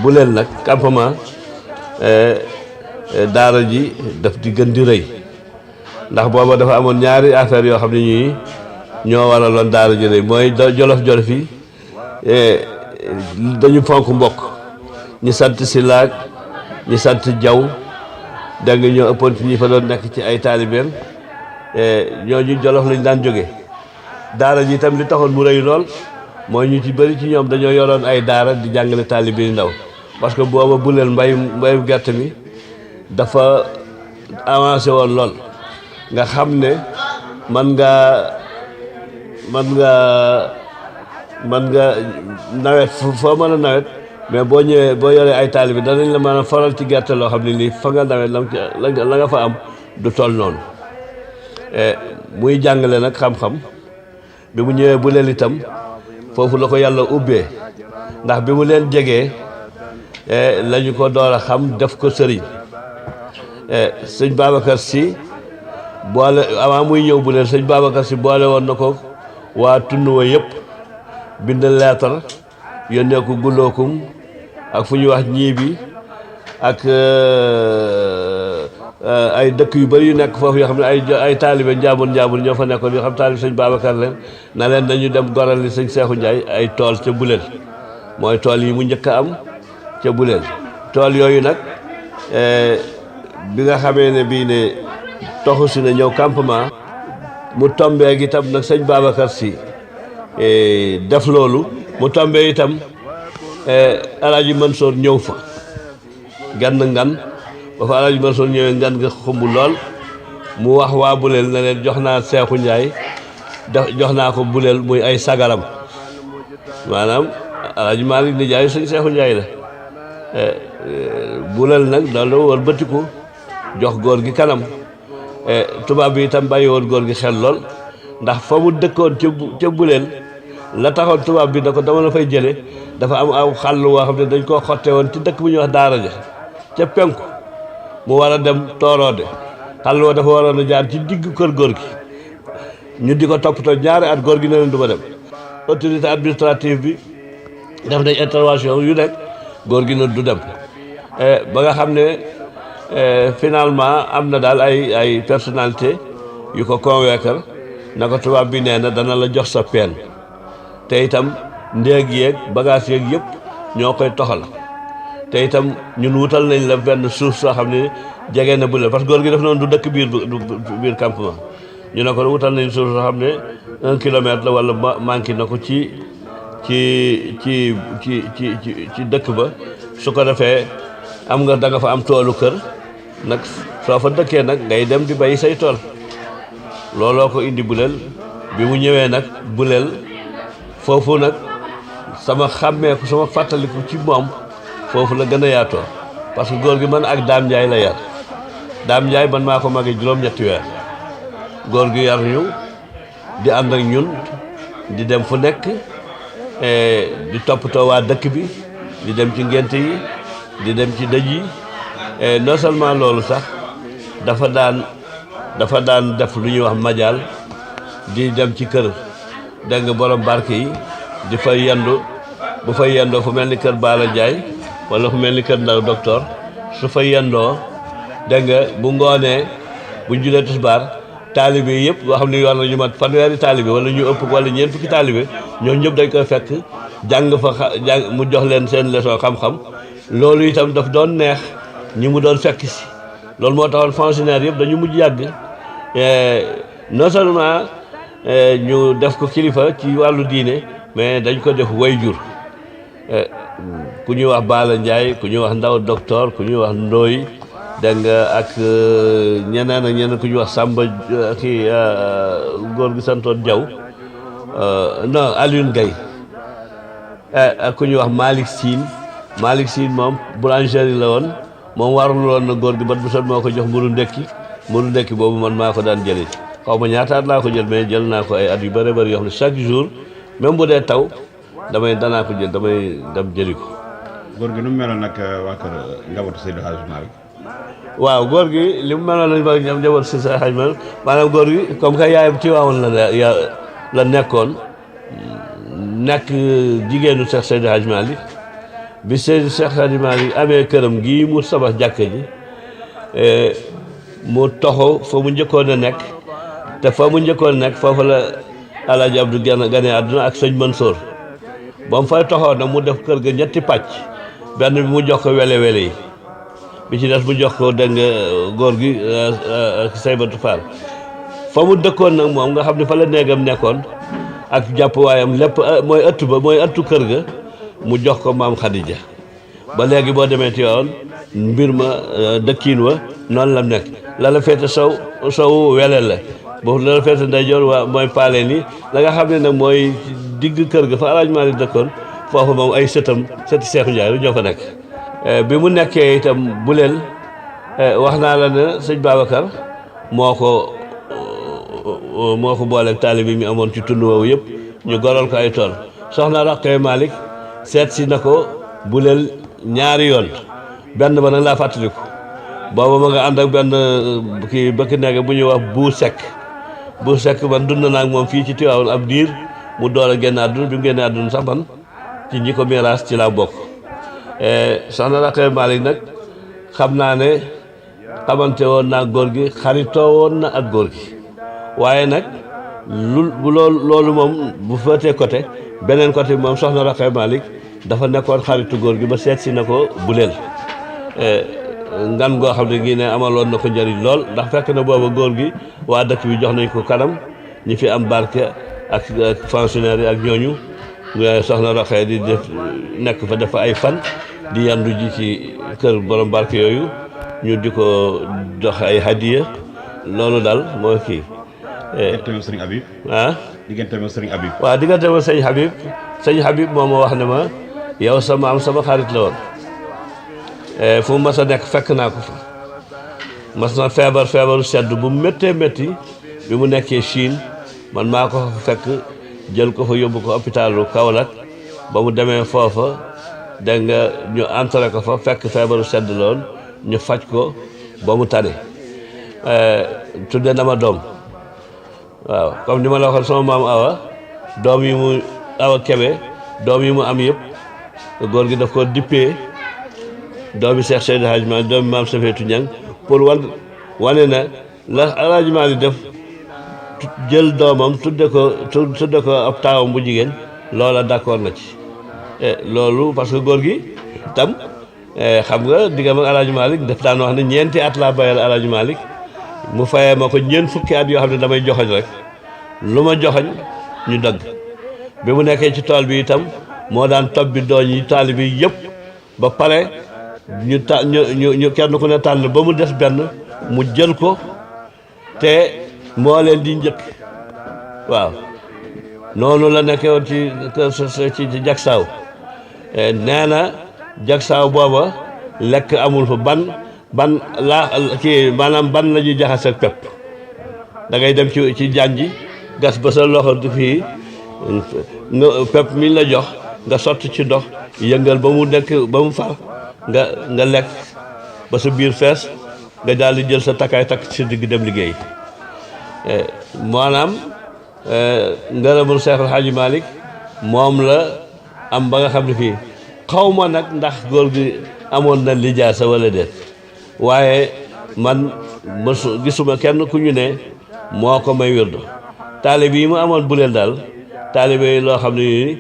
Buleel nag campement daara ji daf di gën di rëy ndax booba dafa amoon ñaari affaire yoo xam ne ñii ñoo waraloon daara ji rëy mooy jolof yi dañu fonk mbokk ñi sant si laag ñi sant jaw dégg nga ñoo ëppoon ci ñi fa doon nekk ci ay taalibeem ñooñu jolof lañ daan jóge daara ji itam li taxoon mu rëy lool mooy ñu ci bëri ci ñoom dañoo yoroon ay daara di jàngale taalibe yu ndaw parce que booba Buleel mbayum gerte mi dafa avancé woon lool nga xam ne man nga nawet foo mën a nawet mais boo ñëwee boo yoree ay taalibe danañ la mën a faral ci gerte loo xam ne nii fa nga nawet la nga fa am du toll noonu muy jàngale nag xam-xam bi mu ñëwee Buleel itam foofu la ko yàlla ubbee ndax bi mu leen jegee lañu ko door a xam def ko sëriñ sëñ Babacar Sy boole avant muy ñëw Buleel sëñ Babacar Sy boole woon na ko waa tund wa yëpp bind leetar yónnee ko Gulookum ak fu ñuy wax Ñiibi ak ay dëkk yu bari yu nekk foofu yoo xam ne ay taalibe njaabur ñoo fa nekkoon yoo xam taalibe sëñ Babacar leen na leen dañu dem goral li sëñ Seexu Njaay ay tool ca Buleel mooy tool yi mu njëkk a am ca Buleel tool yooyu nag bi nga xamee ne bii ne toxu si na ñëw campement mu tombee gi itam nag sëñ Babacar Sy def loolu mu tombee itam Alaaji Mansour ñëw fa ngan ba fa Alaaji Mansour ñëwee ngan nga xumb lool mu wax waa Buleel na leen jox naa Seexu Njaay jox naa ko Buleel muy ay sagaram maanaam Alaaji Maalik nijaay sëñ Seexu Njaay la Buleel nag daal la war bëtiku jox góor gi kanam tubaab bi itam bàyyi woon góor gi xel lool ndax fa mu dëkkoon ca Buleel la taxoon tubaab bi da ko dama la fay jële dafa am aw xàll woo xam ne dañ koo xotte woon ci dëkk bu ñuy wax daara ja ca penku mu war a dem Tooroode xàll woo dafa waroon a jaar ci digg kër góor gi ñu di ko toppatoo ñaari at góor gi ne leen du ma dem autorité administrative bi def nañ intervention yu nekk góor gi ne du dem ba nga xam ne finalement am na daal ay personnalité yu ko convaincre na ko tubaab bi nee na dana la jox sa peen te itam ndéeg yeeg bagage yeeg yëpp ñoo koy toxal te itam ñun wutal nañ la benn suuf soo xam ne jege na Buleel parce que góor gi def noonu du dëkk biir campement ñu ne ko wutal nañ suuf soo xam ne 1 kilomètre la wala manqué na ko ci dëkk ba su ko defee am nga da nga fa am toolu kër nag soo fa dëkkee nag ngay dem di bay say tool looloo ko indi Buleel bi mu ñëwee nag Buleel foofu nag sama xàmmeeku sama fàttaliku ci moom foofu la gën a yaatoo parce que góor gi man ak Daam Njaay la yar Daam Njaay man maa ko magee juróom-ñetti weer góor gi yar ñu di ànd ak ñun di dem fu nekk di toppatoo waa dëkk bi di dem ci ngénte yi di dem ci dëj yi non seulement loolu sax dafa daan def lu ñuy wax majaal di dem ci kër dégg nga borom barke yi di fa yendu bu fa yendoo fu mel ni kër Baala Njaay wala fu mel ni kër Ndaw docteur su fa yendoo dégg nga bu ngoonee bu julee tisbaar taalibe yi yëpp boo xam ne war nañu mat fanweeri taalibe wala ñu ëpp wala ñeent fukki taalibe ñoom ñëpp dañ koy fekk jàng mu jox leen seen leçon xam-xam loolu itam daf doon neex ñi mu doon fekk si loolu moo taxoon fonctionnaire yëpp dañu mujj yàgg non seulement ñu def ko kilifa ci wàllu diine mais dañ ko def wayjur ku ñuy wax Baala Njaay ku ñuy wax Ndaw docteur ku ñuy wax Ndooy dégg nga ak ñeneen ak ñeneen ku ñuy wax Samba kii góor gi santoon Jaw non Alioune Gaye ak ku ñuy wax Malick Sine moom boulangerie la woon moom warul woon na góor gi bat bu sot moo ko jox mburu ndekki boobu man maa ko daan jëlee xaw ma ñaata at laa ko jël mais jël naa ko ay at yu bëri bëri yoo xam ne chaque jour même bu dee taw danaa ko jël damay dem jëli ko. góor gi nu mu meloon nag waa kër njabootu Seydi Hadji Malick. waaw góor gi li mu meloon lañ ba ñoom njabootu Seydi Hadji Malick maanaam góor gi comme que yaayam Tiwaawan la nekkoon nekk jigéenu Cheikh Seydi Hadji Malick bi Cheikh Hadji Malick amee këram gii mu sabax jàkka ji mu toxo fa mu njëkkoon a nekk te fa mu njëkkoon a nekk foofu la Alaaji Abdou gane àdduna ak sëñ Mansour ba mu fay toxoo nag mu def kër ga ñetti pàcc benn bi mu jox ko wele yi bi ci des mu jox ko dégg nga góor gi Saybatu Fall fa mu dëkkoon nag moom nga xam ne fa la néegam nekkoon ak jàpp waayam lépp mooy ëttu kër ga mu jox ko maam Khadija ba léegi boo demee ci yoon mbir ma dëkkiin wa noonu la nekk la la féete sow wele la boobu la la féete ndeyjoor waa mooy paale ni la nga xam ne nag mooy digg kër ga fa Alaaji Maalik dëkkoon foofu moom ay sëti Seexu Njaay lu ñoo fa nekk bi mu nekkee itam buleel wax naa la ne sëñ Babacar moo ko booleeg taalibe bi mi amoon ci tund woowu yëpp ñu goral ko ay tool soxna Roqaya Malick seet si na ko buleel ñaari yoon benn ba nag laa fàttaliku booba ma nga ànd ak benn kii bëkk nekk bu ñuy wax bu sekk man dund naa ak moom fii ci Tiwaawan ab diir mu door a génn àdduna bi mu génnee àdduna sax man ci ñi ko miiraas ci laa bokk soxna Roqaya Malick nag xam naa ne xamante woon naa góor gi xaritoo woon na ak góor gi waaye nag loolu moom bu féetee côté beneen côté bi moom soxna Roqaya Malick dafa nekkoon xaritu góor gi ba seet si na ko buleel ngan goo xam ne gii ne amaloon na ko njëriñ lool ndax fekk na booba góor gi waa dëkk bi jox nañ ko kanam ñi fi am barke ak fonctionnaire yi ak ñooñu soxna Roqaya di def nekk fa dafa ay fan di yandu ji ci kër borom barke yooyu ñu di ko jox ay hadiya loolu daal mooy kii. digganteem sëriñ Habib. digganteem sëriñ Habib. waaw digganteem sëñ Habib moom moo wax ne ma yow sama xarit la woon fu mu mas a nekk fekk naa ko fa mas na feebaru sedd bu méttee métti bi mu nekkee Chine man maa ko fa fekk jël ko fa yóbbu ko hôpitalu Kaolack ba mu demee foofa dégg nga ñu entré ko fa fekk feebaru sedd la woon ñu faj ko ba mu tane tudde na ma doom waaw comme ni ma la waxoon sama maam Awa doom yi mu Awa Kebe doom yi mu am yëpp góor gi daf ko dippee doomi Cheikh Seydi Hadji Malick doomi maam Safeetu Ñang pour wane na la Alaaji Malick def jël doomam tudde ko ab taawam bu jigéen loola d'accord na ci loolu parce que góor gi tam xam nga diggam ak Alaaji Malick daf daan wax ne ñeenti at laa bayal Alaaji Malick mu fayee ma ko ñeent fukki at yoo xam ne damay joxoñ rek lu ma joxoñ ñu dagg bi mu nekkee ci tool bi itam moo daan topp bi dooñ yi taalibe yi yëpp ba pare ñu kenn ku ne tànn ba mu des benn mu jël ko te moo leen di njëkk waaw noonu la nekkee woon ci jagsaaw nee na jagsaaw booba lekk amul fa ban laa kii maanaam ban la ñuy jaxase ak pepp da ngay dem ci janji gas ba sa loxo du fii nga pepp mi la jox nga sotti ci ndox yëngal ba mu nekk ba mu far nga lekk ba sa biir fees nga daal di jël sa takkaay takk ci digg dem liggéey maanaam ngërëmul Seexul Xaaji Malick moom la am ba nga xam ne fii xaw ma nag ndax góor gi amoon na lijaasa wala déet waaye man gisuma kenn ku ñu ne moo ko may wirdo taalibe yi mu amoon buleel daal taalibe yi loo xam ne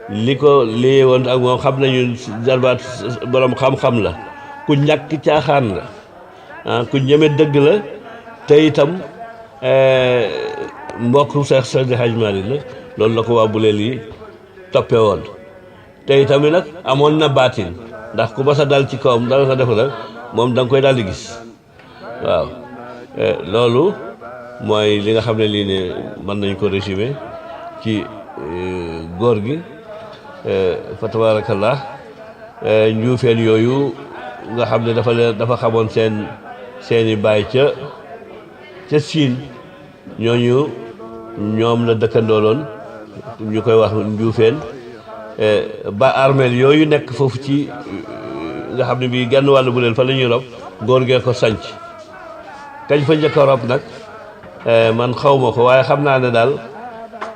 li ko lii woon ak moom xam nañu jarbaat borom xam-xam la ku ñàkk caaxaan la ku ñeme dëgg la te itam mbokk Seex Seydi Hadji Malick la loolu la ko waa buleel yi toppee woon te itam nag amoon na baatin ndax ku mas a dal ci kawam dal ko def la moom da nga koy daal di gis waaw loolu mooy li nga xam ne lii ne mën nañ ko résumer ci góor gi fa tabarakallah njuufeen yooyu nga xam ne dafa xamoon seeni baay ca Siin ñooñu ñoom la dëkkandooloon ñu koy wax njuufeen ba armeel yooyu nekk foofu ci nga xam ne bii genn wàllu bu leen fa la ñuy rob góor gee ko sanc kañ fa njëkk a rob nag man xaw ma ko waaye xam naa ne daal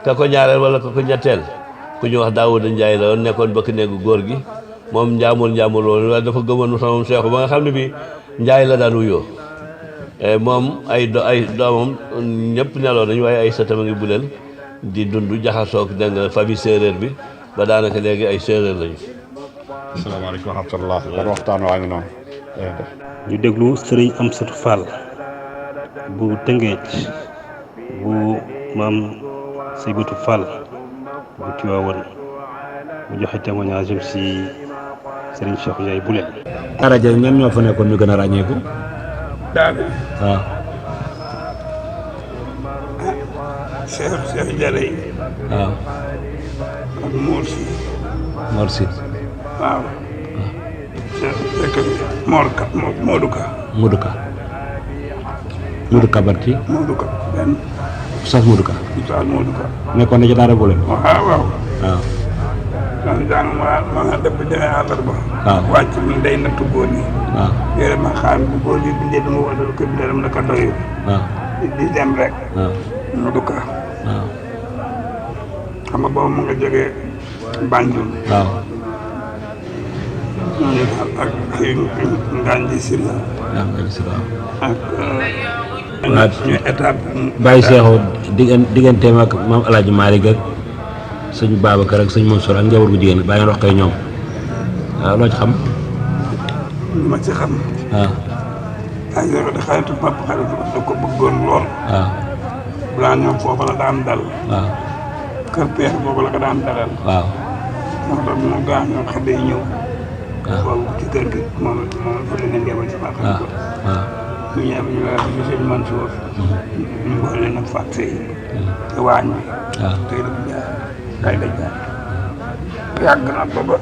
ka ko ñaareel wala ka ko ñetteel ku ñu wax Daawuda Njaay la woon nekkoon bëkk néegu góor gi moom njaamul woon waaye dafa gëmoon sama seexu ba nga xam ne bii Njaay la daan wuyoo moom ay doomam ñëpp neloo nañu waaye ay sëtam a ngi buleel di dund jaxasoog dégg nga famille séeréer bi ba daanaka léegi ay séeréer lañu. asalaamaaleykum wa rahmatulah. kon waxtaan waa ngi noonu. ñu déglu sëriñ Amsatu Fall bu Tëngéej bu maam Seybatu Fall bu Tiwaawan mu joxe témoignage am si sëriñ Cheikh Ndiaye Boulel. daara ja ñan ñoo fa nekkoon ñu gën a ràññeeku. daal waaw. Cheikh Ndiaye. waaw. ak Mor Si. Mor Si. waaw. Modou Ka. Modou Ka. Modou Ka barki. Modou Ka benn. Oustaz Modou Ka. Oustaz Modou Ka. nekkoon na ci daara Boulel. waaw waaw. waaw. daan ma nga def ba demee àllarba. waaw wàcc mi day nattu góor ñi. waaw. yore ma xaar bu góor ñi bindee dama wadal ko bindee dama naka doyul. waaw. di dem rek. waaw. Modou Ka. waaw. xam nga boobu mu nga jógee Banjul. waaw. ak kii Nganji Sylla. waaw Nganji Sylla ak. waaw ñu étape. Baye Cheikhou digganteem ak maam El Hadj Malick ak sëñ Babacar ak sëñ Mansour ak njaboot gu jigéen bàyyi wax koy ñoom waaw loo ci xam. li ma ci xam. waaw. Baye Cheikhou de xaritu papa xaritu da ko bëggoon lool. waaw. balaa ñoom foofu la daan dal. waaw. kër peer boobu la ko daan dalal. waaw. moo tax mu gaañoo xale yi ñëw. waaw boobu ci kër gi moom fa la ñu ngeewal ci papa. waaw waaw. ñu ñëw ñu la ci sëñ Mansour. ñu boole leen ak Fatou Seye. te waañ bi. waaw tey la jaay tay dañ jaay. yàgg na ba ba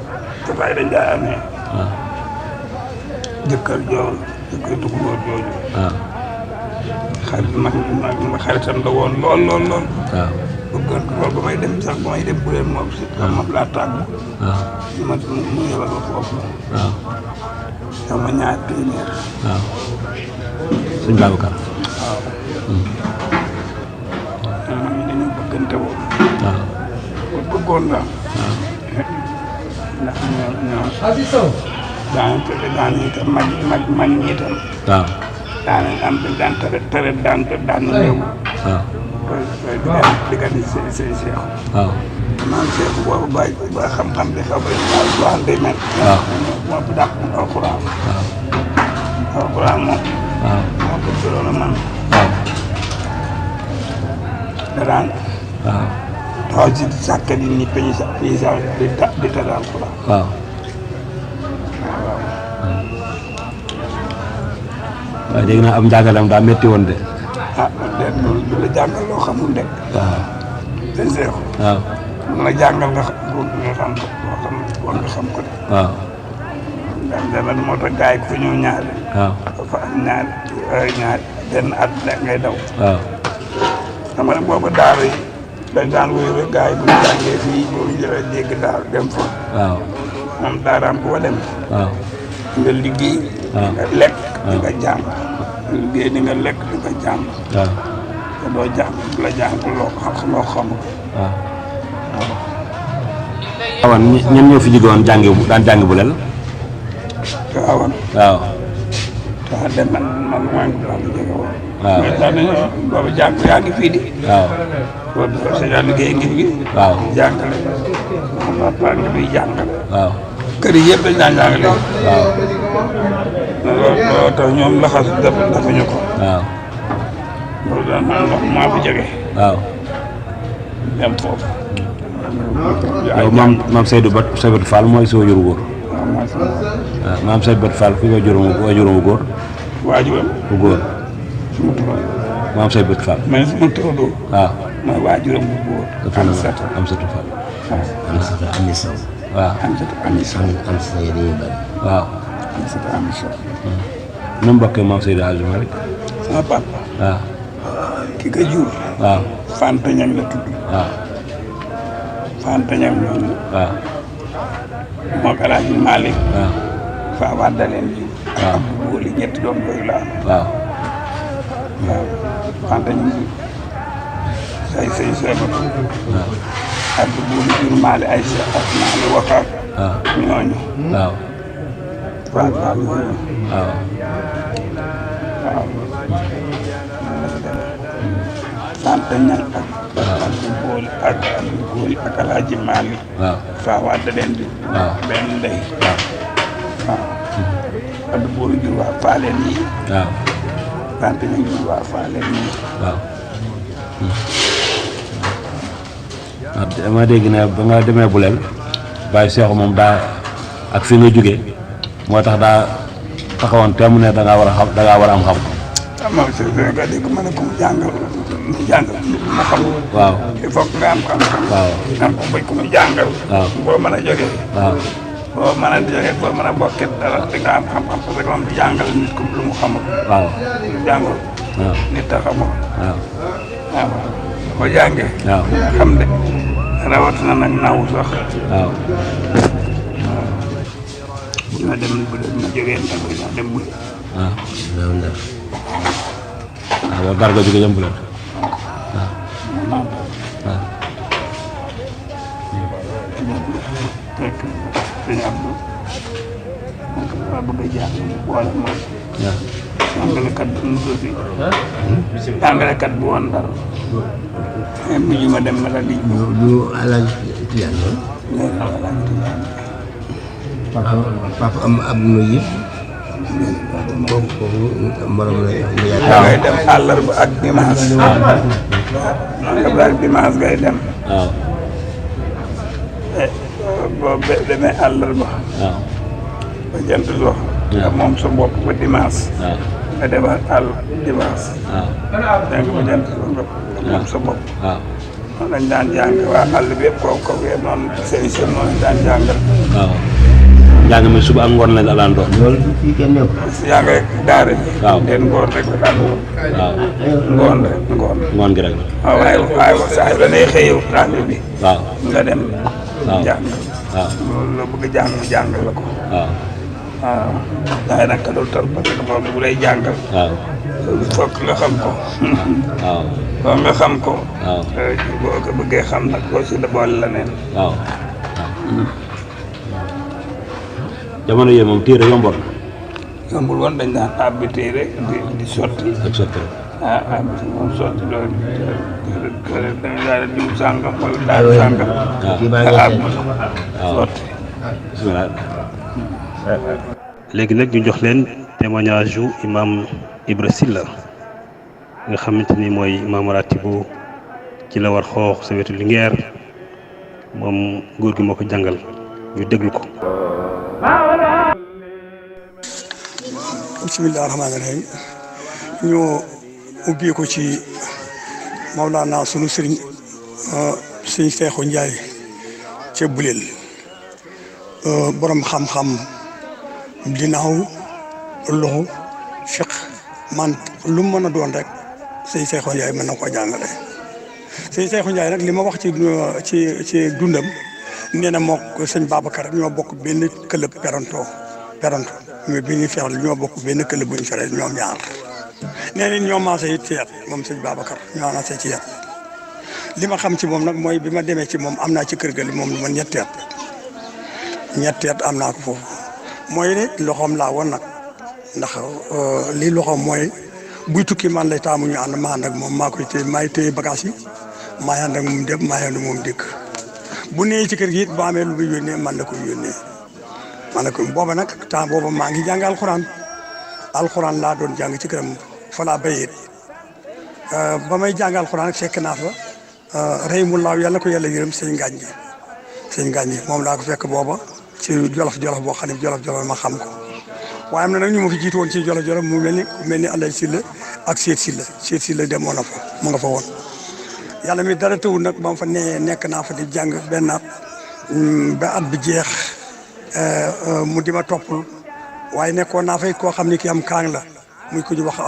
te tay dañ jaay amee. waaw. jëkkër tukulóor jooju. waaw. xarit ma xaritam la woon lool. waaw. bëggoon ko lool ba may dem sax ba may dem bu leen moom si. moom laa tàggu. waaw. mu yebal ma foofu. waaw. yow ma ñaar téeméer. waaw. sëñ Babacar. waaw. ñu dañoo bëggante woon. waaw. bëggoon la. waaw. ndax ñoo daan itam mag ñi itam. waaw. daan tere daan ñëw. waaw. di gan seen Cheikh. waaw. maanaam Cheikh boobu bàyyi ba xam-xam bi xaw ma day mel. waaw. moo bu dàq alxuraan. waaw. alxuraan moom. waaw. moo ko jëloon a man. waaw. da daan. waaw. taxaw ci sàkkat yi nit ñi sax di tere alxuraan. waaw. waaw dégg naa am njàngaleem daa métti woon de. ah déet loolu du la jàngal loo xamul de. waaw. seen Cheikh. waaw. mun la jàngal nga xam ko loo xam ko de. waaw. ndax moo tax gars yi ku fi ñëw ñaari. waaw. dafa am ñaari benn at ngay daw. waaw. xam nga ne boobu daara yi dañ daan wuyu rek gars yi bu ñu jàngee fii boobu jëlee dégg daara dem fa. waaw. moom daaraam bu ko dem. waaw. nga liggéey. waaw. nga lekk di nga jàng. liggéey di nga lekk di nga jàng. waaw. te doo jàng du la jàng loo xamul. waaw. awan ñen ñoo fi jóge woon daan jàng Boulel. te awan. waaw. waaw dem man maa ngi ko jóge woon. waaw. mais daan nañu boobu jàng yaa ngi fii di. waaw. boobu sa liggéey ngi fi. waaw. jàngale. moom papa ngi fiy jàngale. waaw. kër yi yëpp dañ daan jàngale. waaw. loolu tax ñoom laxas defuñu ko. waaw. loolu daan ndox maa fi jóge. waaw. dem foofu. yow maam Seydou Fall mooy sa wajuru góor. waaw maa si. waaw maam Seydou Fall ku wajurum góor. waajuram. bu góor. suma turandoo. maam Seydou Fall. ma ne suma turandoo. waaw. mooy waajuram bu góor. Amsatu. Amsatu Fall. Amsatu Ami Sow. waaw. Amsatu Ami Sow. Amsatu yi dañuy bari. waaw. Amsatu Ami Sow. nu mu bokkee maam Seydou Hadji Malick. sama papa. waaw. ki ko jur. waaw. Fanta Ñang la tudd. waaw. Fanta Ñang ñooñu. waaw. moog El Hadj Malick. waaw. Faa Wadaleen ji. waaw ak Booli ñetti doom yooyu la am. waaw. waaw wante ñu say ba. waaw. ak Booli jur Maali ay sa ak Maali Wakaak. waaw ñooñu. waaw. waaw waaw yooyu. waaw. waaw. sant ñan ak. ak Booli ak Booli ak El Hadj Malick. waaw. Faa Wadaleen ji. waaw benn ndey. waaw. waaw. ak Booli jur waa Faaleen yi. waaw. sant ñu jur waa Faaleen yi. waaw. waaw dama dégg ne ba nga demee Bulel Baye Cheikh moom daa ak fi nga jóge moo tax daa taxawoon te mu ne da ngaa war a xam da ngaa war a am xam. moom si nga dégg ma ne ko mu jàngal ma xam. waaw il faut que nga am xam-xam. waaw am ko bëgg ko mu jàngal. waaw boo mën a jógee. waaw boo mën a jógee boo mën a bokkit dara di nga am xam-xam parce que moom di jàngal nit ko lu mu xamul. waaw jàngal. waaw nit a xamul. waaw waaw boo jàngee. waaw nga xam de rawatina nag naw sax. waaw. ma dem bu dee ma jógee Ndar ma dem bu. waaw loolu Ndar waaw boo Ndar nga jóge jëm Bulel waaw waaw. fekk sëñ Abdou moom maa bëgg a jàng mu boole moom. waaw jàngalekat bu mu tuuti. jàngalekat bu woon Ndar. mais mujj ma dem ma la di. du Alaaji Tijaan loolu. papa am na yëpp. kooku morom la da ngay dem àllarba ak dimanche. àllarba ak dimanche ngay dem. waaw. boo demee àllarba. waaw. ba jant so. nga moom sa bopp ba dimanche. waaw. nga demaat àll dimanche. waaw. dégg nga ba jant so nga moom sa bopp. waaw. noonu lañ daan jàng waa àll bi yëpp kaw yëpp noonu sëriñ si noonu lañ daan jàngal. waaw. njàng mi suba ak ngoon lañ la daan doon. loolu fii kenn nekkul. si jàng rek daara bi. waaw den ngoon rek la daan woon. waaw. ngoon rek ngoon. ngoon gi rek. waaw waaye saa yu la nee xëyee rajo bi. waaw. nga dem. waaw jàng. waaw. loolu la bëgg a jàng mu jàngal la ko. waaw. waaw. waaye nag ka doon tar parce que moom bu lay jàngal. waaw. fokk nga xam ko. waaw. fokk nga xam ko. waaw. boo ko bëggee xam nag boo si la boole la neen. waaw. jamono yooyu moom téere yomboon. yombul woon dañ daan àbbi téere di sotti. ak sotti rek. àbbi moom sotti loolu dañ daal di diw sàngam wala daal sàngam. waaw àbbi sotti. bisimilah. léegi nag ñu jox leen témoignage yu imam Ibra Sylla nga xamante ni mooy imam ratibu ci la war xoox sa wetu Linguère moom góor gi moo ko jàngal ñu déglu ko. bisimilah rahmaani rahim ñu ubbi ko ci Mawlana sunu sëriñ sëñ Seexu Njaay ca Bulel borom xam-xam dinaaw loxo fiq man lu mu mën a doon rek sëñ Seexu Njaay mën na ko jàngale. sëñ Seexu Njaay nag li ma wax ci dundam nee na mook sëñ Babacar ñoo bokk benn club peranto mais bi ñuy fexal ñoo bokk benn club bu ñu feree ñoom ñaar nee nañ ñoo maase it ci yat moom sëñ Babacar ñoo maase ci yat li ma xam ci moom nag mooy bi ma demee ci moom am naa ci kër ga li moom lu ma ñetti at am naa ko foofu mooy ne loxoom laa woon nag ndax lii loxoom mooy buy tukki man lay taamu ñu ànd ma ànd ak moom maa koy téye maay téye bagage yi maay ànd ak moom dem maay ànd moom dëkk bu nee ci kër gi it bu amee lu muy yónnee man la koy yónnee man la koy booba nag temps booba maa ngi jàng alxuraan laa doon jàng ci këram fa laa bayit ba may jàng alxuraan fekk naa fa rëy mu laaw yàlla ko yàlla yërëm sëñ Gànji moom laa ko fekk booba ci jolof boo xam ne jolof ma xam ko waaye am na nag ñu ma fi jiitu woon ci jolof mu mel ni Alay Silla ak Seet Silla demoon na fa mu nga fa woon yàlla mi dara tëwul nag ba ma fa nekk naa fa di jàng benn at ba at bi jeex mu di ma toppul waaye nekkoon naa fay koo xam ne ki am kaang la muy ko ñu wax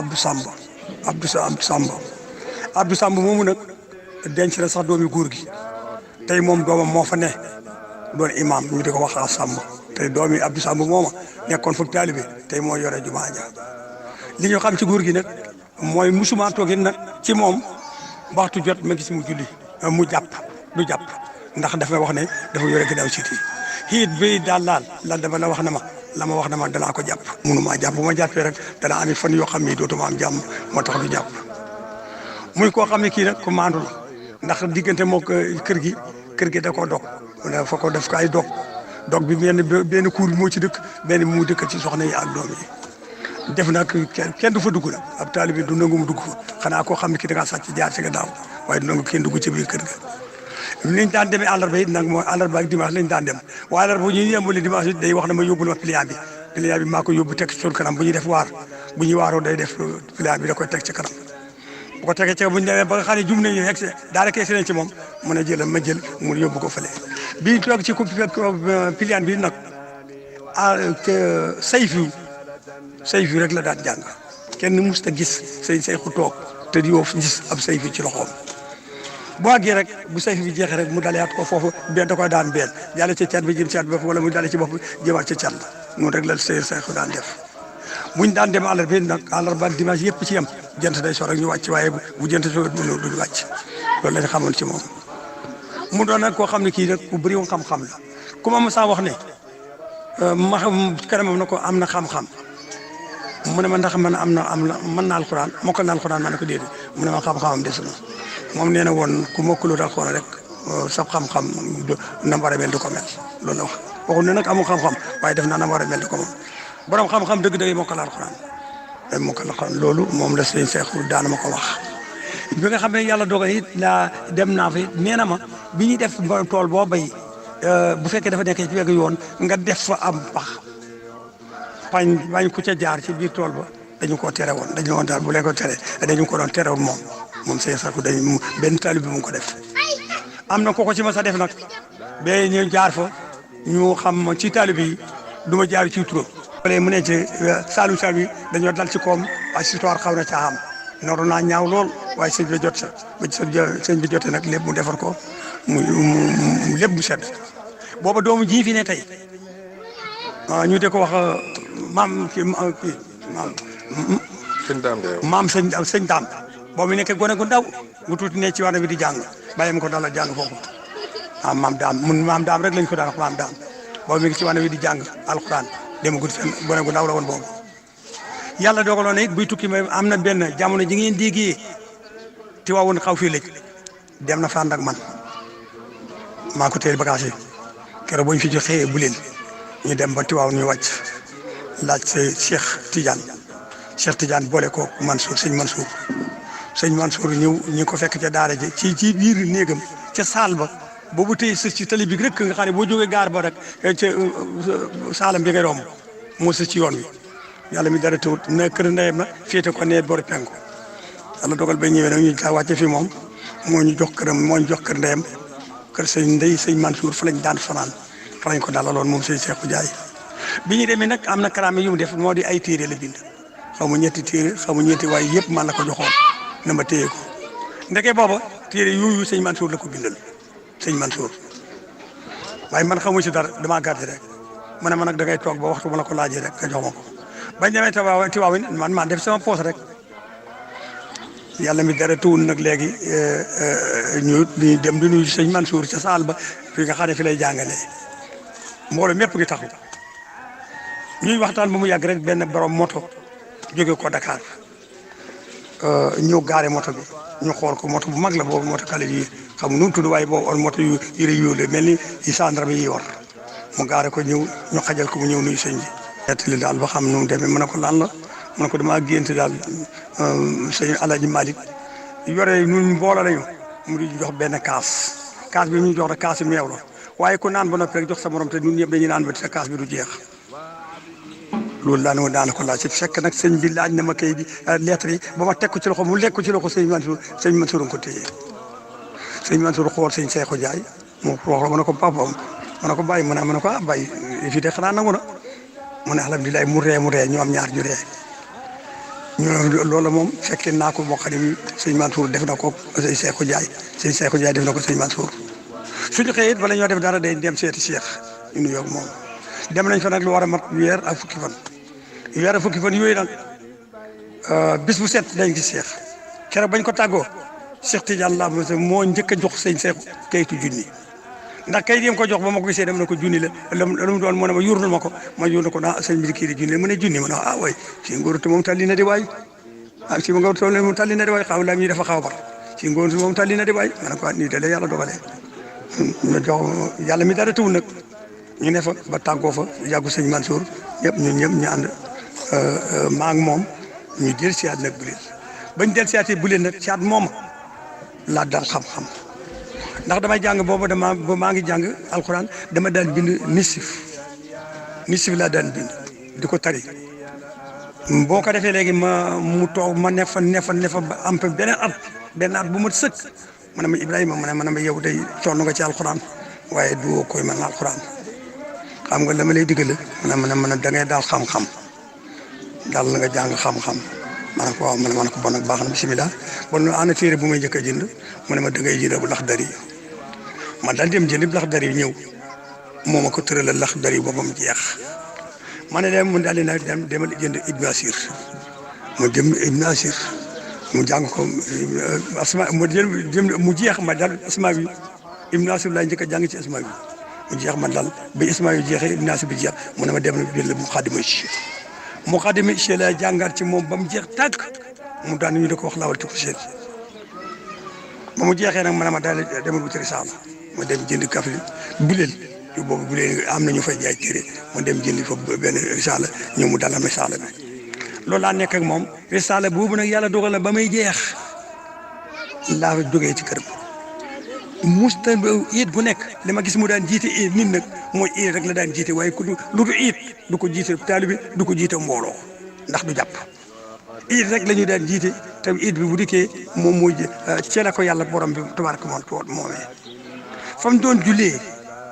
Abdou Samba moomu nag denc na sax doomi góor gi tey moom doomam moo fa ne doon imam ñu di ko wax a Samb te doomi Abdou Samb mooma nekkoon foog taalibe tey moo yore jumaa ja li ñu xam ci góor gi nag mooy musuma toogin nag ci moom waxtu jot ma gis mu julli mu jàpp du jàpp ndax dafa wax ne dafa yore ginnaaw siti xiit bi daal lan dama la wax na ma la ma wax na ma danaa ko jàpp mënumaa jàpp bu ma jàppee rek danaa ami fan yoo xam ne dootuma am jàmm moo tax du jàpp muy koo xam ne kii nag ku maandu la ndax diggante moo kër gi da koo dog fa ko def ko ay dog bi benn kuur moo ci dëkk benn bi mu dëkk ci soxna yi ak doom yi def nag kenn du fa dugg nag ab taalibe du nangu mu dugg fa xanaa koo xam ne kii da ngaa sàcc jaar ci gannaaw waaye du nangu kenn dugg ci biir kër ga liñ daan demee àllarba it nag mooy àllarba ak dimanche lañ daan dem waaye àllarba bu ñuy yembali dimanche it day wax ne ma yóbbul ma client bi maa ko yóbbu teg ci suñu kanam bu ñuy def bu ñuy waaroo day def client bi da koy teg ci kanam bu ko tegee ci bu ñu demee ba nga xam ne jum nañu egg daanaka egg nañ ci moom mën a jël ma jël mu yóbbu ko fële bii toog ci client bi nag sayfu rek la daan jàng kenn mës ta gis sayxu toog te di yoo gis ab sayfu ci loxoom boo àggee rek bu sayfu bi jeexee rek mu daleyaat ko foofu benn da koy daan benn jàlle ci cat bi jëm cat bi wala mu dale ci bopp jëmaat ci cat la noonu rek la sayxu daan def buñ daan dem àllarba ak dimanche yëpp ci yem jant day so rek ñu wàcc waaye bu jant so duñ wàcc loolu lañ xamoon ci moom mu doon nag koo xam ne kii nag ku bëri woon xam-xam la ku ma saa wax ne ma kanamam na ko am na xam-xam mu ne ma ndax man mën naa alxuraan mokkal naa alxuraan ma ne ko déedéet mu ne ma xam-xamam des na moom nee na woon ku mokkalul alxuraan rek sa xam-xam na war a mel du ko mel loolu la wax waxul ne nag amul xam-xam waaye def naa na war a mel du ko mel borom xam-xam dëgg day mokkal alxuraan day mokkal alxuraan loolu moom la sëñ Seexu daana ma ko wax bi nga xam ne yàlla dogal it laa dem naa fi nee na ma bi ñuy def tool boo bay bu fekkee dafa nekk ci wegg yoon nga def fa am pax bañ ku ca jaar ci biir tool ba dañu ko tere woon dañu woon daal bu leen ko tere dañu ko doon tere woon moom sëñ Seexu dañu benn tali bi mu ko def am na koko ci ma sa def nag ba ñu jaar fa ñu xam ci talibe yi du ma jaar ci turam wala mu ne ci Saalum Saalum yi dañoo dal ci koom histoire xaw na caa am noonu naa ñaaw lool waaye sëñ bi jot sa ba sëñ bi jotee nag lépp mu defar ko mu lépp mu sedd booba doomu ji fi ne tey ñu de ko wax maam sëñ daam boobu nekkee gone gu ndaw gu tuuti ne ci wàll bi di jàng bàyyi ma ko dalal jàng foofu maam daam rek lañ ko daan wax maam daam boobu mi ngi ci wàll bi di jàng alxuraan demagul fenn gone gu ndaw la woon boobu yàlla dogaloon na it buy tukki ma am na benn jamono ji ngeen déggee ti waa woon xaw fii léegi dem na fa ànd ak man maa ko teel bagage yi keroog boo ñu fi joxee bu leen ñu dem ba Tiwaaw ñu wàcc laaj sa Cheikh Tidiane boole ko Mansour sëñ Mansour ñëw ñi ko fekk ca daara ji ci biir néegam ca saal ba boobu tey sës ci tali bi rek nga xam ne boo jógee gaar ba rek ca saalam bi ngay romb moo sës ci yoon wi yàlla mi dara tawut na kër ndeyam na féete ko nee boori penku yàlla dogal ba ñëwee nag ñu kaa wàcce fi moom moo ñu jox kër ndeyam kër sëñ Mansour fa lañ daan fanaan fa lañ ko dalaloon moom sëñ Seexu Jaay bi ñu demee nag am na karaame yu mu def moo di ay téere la bind xaw ma ñetti téere xaw ma ñeenti waaye yëpp man la ko joxoon na ma téye ko ndeke booba téere yooyu sëñ Mansour la ko bindal sëñ Mansour waaye man xamu ci dara damaa gàddi rek ma ne ma nag da ngay toog ba waxtu ma la ko laajee rek nga jox ma ko bañ demee Tiwaawan man maa def sama poos rek yàlla mi dara tuwul nag léegi ñu dem di nuyu sëñ Mansour ca saal ba fi nga xam ne fi lay jàngalee mbooloo mépp ngi taxu ñuy waxtaan ba mu yàgg rek benn borom moto jóge ko Dakar ñëw gaare moto bi ñu xool ko moto bu mag la boobu moto kale yi xam nu mu tudd waaye boobu on moto yu yóole mel ni yi gendarme yi war mu gaare ko ñëw ñu xajal ko mu ñëw nuyu sëñ bi nettali daal ba xam nu mu demee mën na ko lan la mën na ko damaa gént daal sëñ Alaaji Malick yore ñun mbooloo lañu mu di jox benn kaas bi ñu jox rek kaas bi meew la waaye ku naan ba noppi rek jox sa morom te ñun ñëpp dañuy naan ba sa kaas bi du jeex loolu daana ko laaj ci fekk nag sëñ bi laaj na ma kay di lettre yi ba ma teg ko ci loxo mu lekk ko ci loxo sëñ Mansour nga ko téye sëñ Mansour xool sëñ Seexu Jaay mu wax ma ne ko papa ma ne ko bàyyi ma ne ko bàyyi fii de xanaa nangu na mu ne alhamdulilah mu ree ñu am ñaar ñu ree ñu loolu moom fekkee naa ko boo xam ne sëñ Mansour def na ko sëñ Seexu Jaay def na ko sëñ Mansour suñu xëyee it bala ñoo def dara day dem seeti Cheikh ñu nuyoo ak moom dem nañ fa nag lu war a mat weer ak fukki fan yooyu nag bis bu set dañ gis Cheikh keroog bañ ko tàggoo Cheikh Tidiane la moo njëkk a jox sëñ Cheikh kayitu junni ndax kayit yi ko jox ba ma ko gisee dem na ko junni la lu mu doon mu ne ma yurnul ma ko ma yurnul ko sëñ bi kii di junni la mu ne junni ma ne ah waay si ngóorutu moom tàlli na di waay si ma ngóorutu moom tàlli na di waay xaw la ñuy dafa xaw a bar si ngóorutu moom tàlli na di waay ma ne ko nii de la yàlla dogalee ñu jox yàlla mi dara tuwul nag ñu ne fa ba tàggoo fa yàggu sëñ Mansour ñun ñëpp ñu ànd maa ak moom ñu del siyaat nag buleel bañ del siyaatee buleel nag siyaat mooma laa dal xam-xam ndax damay jàng boobu maa ngi jàng alxuraan dama daan bind nisif laa daan bind di ko tari boo ko defee léegi mu toog ma ne fa ba am fa benn at bu ma sëkk ma ne ma Ibrahima ma ne ma yow day sonn nga ci alxuraan waaye du koy mën alxuraan xam nga la ma lay digal ma ne da ngay daal xam-xam daal la nga jàng xam-xam ma ne ko waaw ma ne ko bon nag baax na bisimilah bon ana téere bu may njëkk a jënd mu ne ma da ngay jënd bu Laxdari man daal dem jënd Laxdari ñëw moo ma ko tëralal Laxdari boppam jeex ma ne leen mun daal di dem demal jënd Ibn Asir mu dem Ibn Asir mu jàng ko asma mu jeex ma daal asma bi Ibn Asir laa njëkk a jàng ci asma bi mu jeex ma daal ba asma yu jeexee Ibn Asir bi jeex mu ne ma dem jënd Muqaddima Cheikh laa jàngaat ci moom ba mu jeex tàkk mu daan ñu da ko wax lawal ci ko ba mu jeexee nag ma ne ma daal demal wuti risaala ma dem jënd kafli buleel yu boobu buleel am na ñu fay jaay téere ma dem jënd fa benn risaala ñëw mu dalal risaala bi loolu laa nekk ak moom risaala boobu nag yàlla dogal na ba may jeex laa jógee ci këram musta iit bu nekk li ma gis mu daan jiite iit nit nag mooy iit rek la daan jiite waaye ku lu du iit du ko jiite taalibe du ko jiite mbooloo ndax du jàpp iit rek la ñu daan jiite te iit bi bu dikkee moom mooy ci la ko yàlla borom bi tabaraka moomee fa mu doon jullee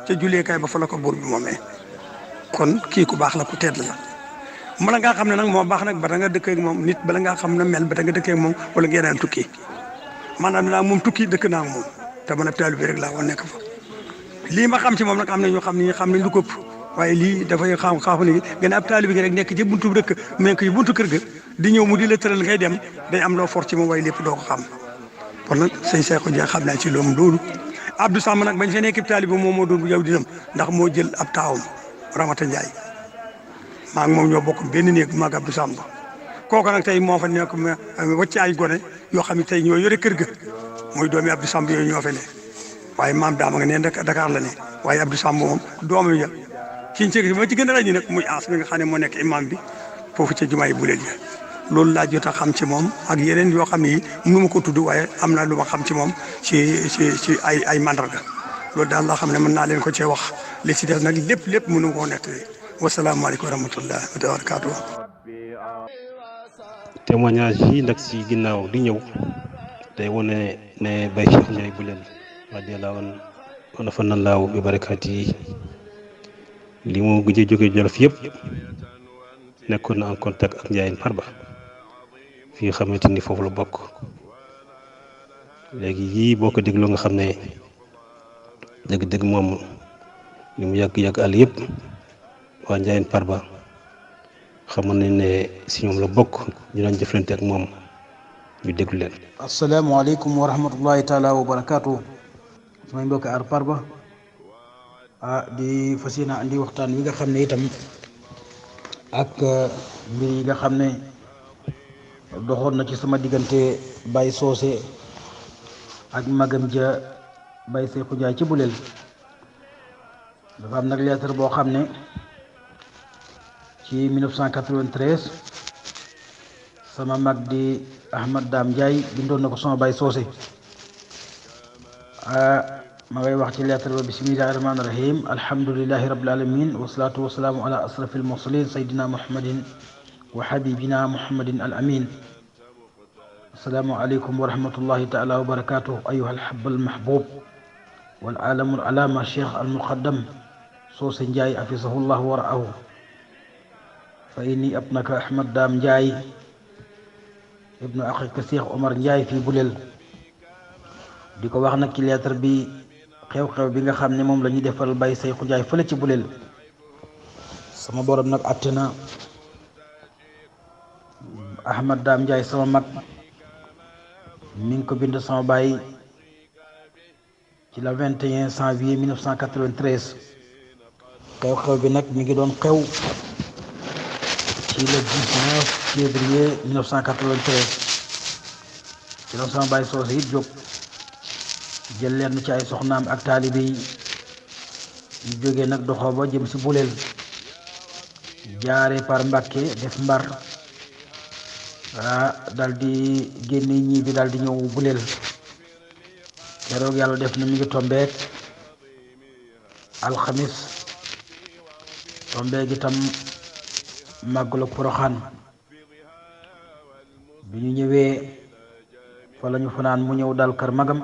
ca jullee kay ba fa la ko buur bi moomee kon kii ku baax la ku tedd la mala ngaa xam ne nag moo baax nag ba da nga dëkk ak moom nit bala ngaa xam ne mel ba da nga dëkk ak moom wala ngeen daan tukki maanaam naa moom tukki dëkk naa moom te man ab taalibe rek laa woon nekk fa lii ma xam ci moom nag am na ñoo xam ne lu ko ëpp waaye lii dafay xam ni gën a ab taalibe gi rek nekk ci buntu dëkk mais ci buntu kër ga di ñëw mu di la tëral ngay dem day am loo for ci moom waaye lépp doo ko xam kon nag sëñ Cheikh Ndiaye xam naa ci loolu Abdou Samb nag bañ fee nekk ab taalibe moom moo doon yow dinam ndax moo jël ab taawam Ramata Ndiaye maa ngi moom ñoo bokk benn néeg maag Abdou Samb kooku nag tey moo fa nekk wàcc ay gone yoo xam ne tey ñoo yore kër ga mooy doomi Abdou Samb yooyu ñoo fa ne waaye maam daama nga ne Dakar la ne waaye Abdou Samb moom doomam ya ci ma ci gën a ràññee nag muy As bi nga xam ne moo nekk imam bi foofu ca jumaa yi buleel ya loolu laa jot a xam ci moom ak yeneen yoo xam ne nu ma ko tudd waaye am na lu ma xam ci moom ci ay mandarga loolu daal laa xam ne mën naa leen ko cee wax li ci des nag lépp mënu ma koo nettali wasalaamaaleykum wa rahmatullah wa barakaatu. témoignage yi nag si ginnaaw di ñëw day wane ne Baye Cheikh Ndiaye Bulel radiyallahu anhu wa nafanallahu bi barakaati yi li mu gëj a jóge Jolof yëpp nekkoon na en contact ak Ndiayène Farba fi nga xamante ni foofu la bokk léegi yii boo ko dégloo nga xam ne dëgg-dëgg moom li mu yàgg àll yëpp waa Ndiayène Farba xamoon nañ ne si ñoom la bokk ñu daan jëflante ak moom ñu déglu leen. asalaamaaleykum wa rahmatullahi taala wa barakaatu. samay mbokki aar Farba di fas yéene andi waxtaan wi nga xam ne itam ak mbir yi nga xam ne doxoon na ci sama diggante Baye Socé ak magam ja Baye Cheikhou Ndiaye ci Bulel dafa am nag lettre boo xam ne ci 1993 sama mag di Ahmad Dame Ndiaye bindoon na ko sama Baye Socé ma ngay wax ci lettre ba bismillahi rahmani rahim alhamdulillahi rabbil alamin wasalaatu wasalaamu ala asrafil mursalin sayyidina muhammadin wa habibina muhammadin al amin assalaamu aleykum wa rahmatullahi taala wa barakatuh ayuha alhab al mahbub wal alamul alama cheikh al muqaddam Socé Ndiaye afisahullah wa ra'ahu fa inni abnaka Ahmad Dame Ndiaye ibnu akhika Cheikh Omar Ndiaye fi Bulel di ko wax nag ci lettre bi xew-xew bi nga xam ne moom la ñuy defal Baye Sayxu Njaay fële ci Buleel. sama borom nag àtte na Ahmad Daam Njaay sama mag mi ngi ko bind sama baay ci la 21 janvier 1993 xew-xew bi nag mi ngi doon xew ci le 19 février 1993 ci la sama baay soose it jóg jël leen ci ay soxnaam ak taalibe yi ñu jógee nag doxoo ba jëm si Buleel jaare par Mbàkke def Mbar dal di génne ñii bi dal di ñëw Buleel keroog yàlla def na mi ngi tombeek alxamis tombeek itam màggalu Poroxaan bi ñu ñëwee fa la ñu fanaan mu ñëw dal kër magam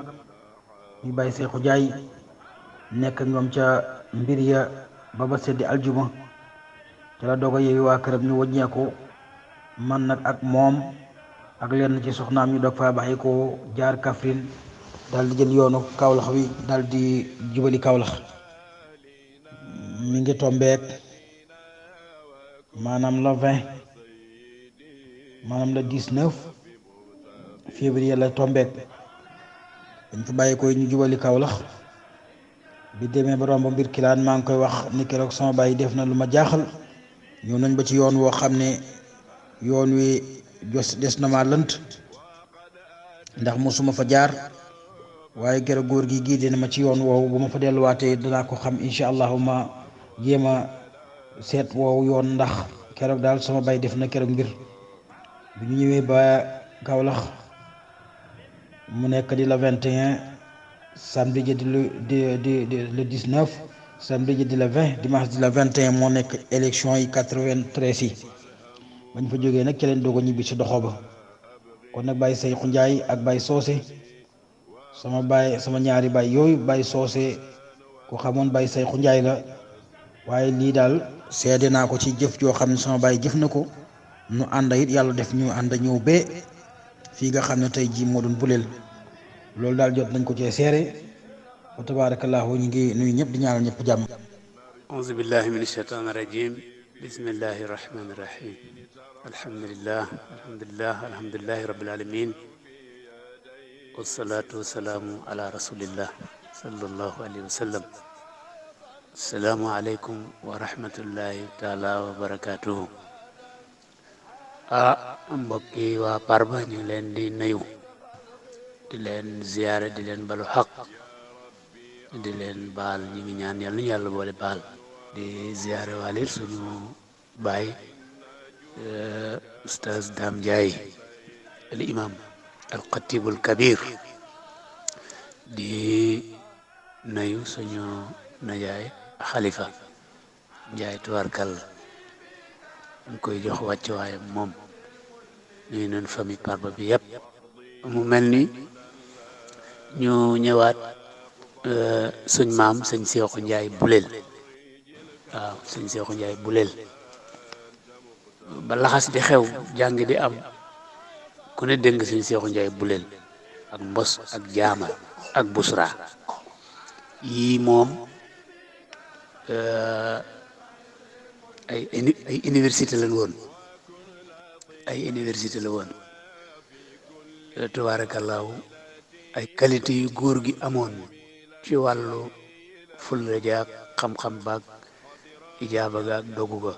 ñu Baye Sayxu Njaay nekk ak ñoom ca mbir ya ba ba seddi aljuma ca la doog a yeewi waa këram ñu wëññeeku man nag ak moom ak lenn ci soxnaam ñu doog faa bàyyi ko jaar Kaffrine daal di jël yoonu Kawlax wi daal di jubali Kawlax mi ngi tombeek maanaam le 20 maanaam le 19 février la tombeek dañ fa bàyyi ko ñu jubali Kawlax bi demee ba romb mbir kilaan maa ngi koy wax ni keroog sama bàyyi def na lu ma jaaxal ñëw nañ ba ci yoon woo xam ne yoon wi des na ma lënt ndax mosuma fa jaar waaye keroog góor gi gii dina ma ci yoon woowu bu ma fa delluwaatee danaa ko xam incha allahu ma jéem a seet woowu yoon ndax keroog daal sama bàyyi def na keroog mbir bu ñu ñëwee ba Kawlax mu nekk di la 21 samedi ji di le 19 samedi ji di la 20 dimanche di la 21 moo nekk élection yi 93 yi bañ fa jógee nag ci leen doog a ñibbi si doxo ba kon nag Baye Sayxu Njaay ak Baye Soose sama ñaari baay yooyu Baye Soose ku xamoon Baye Sayxu Njaay la waaye lii daal seede naa ko ci jëf joo xam ne sama baay jëf na ko nu ànd it yàlla def ñu ànd ñëw bee fii nga xam ne tey jii moo doon Buleel loolu daal jot nañ ko cee seere wa tabarakallahu ñu ngi nuyu ñëpp di ñaanal ñëpp jàmm. auzu billahi min ashaytan rajim bismillahi rahmani rahim alhamdulillahi rabbil alamin wassalatu wassalaamu ala rasulillah sallallahu alayhi wa sallam. assalaamu aleykum wa rahmatullahi taala wa barakatuhu. mbokki waa Parba ñu ngi leen di nuyu di leen ziyaare di leen balu xaq di leen baal ñu ngi ñaan yàlla ñu yàlla boole baal di ziyaare waalit suñu baay Oustaz Dame Ndiaye al imam al xatibul kabir di nuyu suñu najaay Xalifa Ndiaye tubaarkàlla ñu koy jox wàcc waaye moom ñuy noon famille Parba bi yëpp mu mel ni ñu ñëwaat suñ maam sëñ Seexu Njaay Buleel waaw sëñ Seexu Njaay Buleel ba laxas di xew jàng di am ku ne dégg sëñ Seexu Njaay Buleel ak Mbos ak Jaama ak Busra yii moom ay université la woon tabaarakallaahu ay qualité yu góor gi amoon ci wàllu fulla jaag xam-xam baag ijaaba gaag dogu ga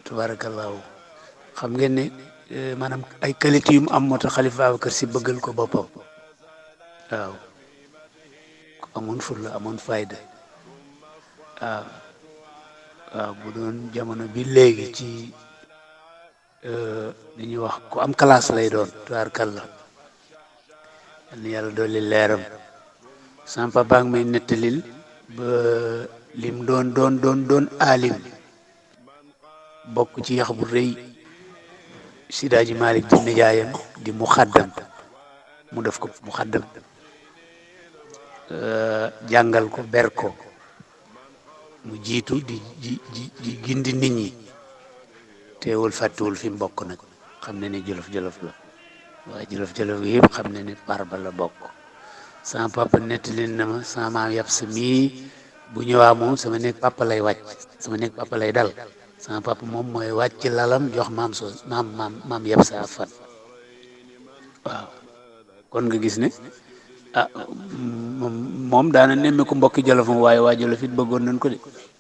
tabaarakallaahu xam ngeen ne maanaam ay qualité yu mu am moo tax Xalifa Ababacar Si bëggal ko boppam waaw amoon fulla amoon fayda waaw bu doon jamono bi léegi ci li ñuy wax ku am classe lay doon tubaarkalla yal na yàlla dolli leeram sama papa ngi may nettalil ba lim doon alim bokk ci yax bu rëy Sidaaji Malik di nijaayam di muxaddam mu def ko muxaddam jàngal ko ber ko mu jiitu di gindi nit ñi teewul fàttuwul fi mu bokk nag xam ne ne jolof-jolof la waaye jolof-jolof yëpp xam ne ne Parba la bokk sama papa nettali na ma sama maam yàpp sa mii bu ñëwaa moom sama néeg papa lay wàcc sama néeg papa lay dal sama papa moom mooy wàcc lalam jox maam soo maam yàpp sa fan waaw kon nga gis ne moom daana nemmeeku mbokki Jolofam waaye waa Jolof it bëggoon nañ ko de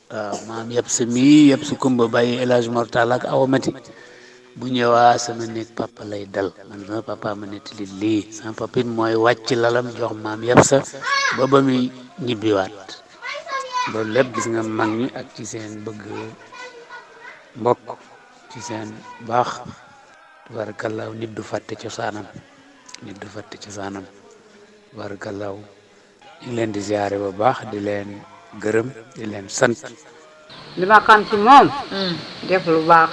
waaw maam yëpp sa mii yëpp su kumba bàyyi El Hadj Mortal ak Awa Mati bu ñëwaa sama néeg papa lay dal man sama papa ma nettali lii sama papa it mooy wàcc lalam jox maam yëpp sa ba muy ñibbiwaat loolu lépp gis nga mag ñi ak ci seen bëgg mbokk ci seen baax tabaarakallaahu nit du fàtte cosaanam tabaarakallaahu ñu ngi leen di ziare ba baax di leen gërëm di leen sant. li ma xam ci moom. def lu baax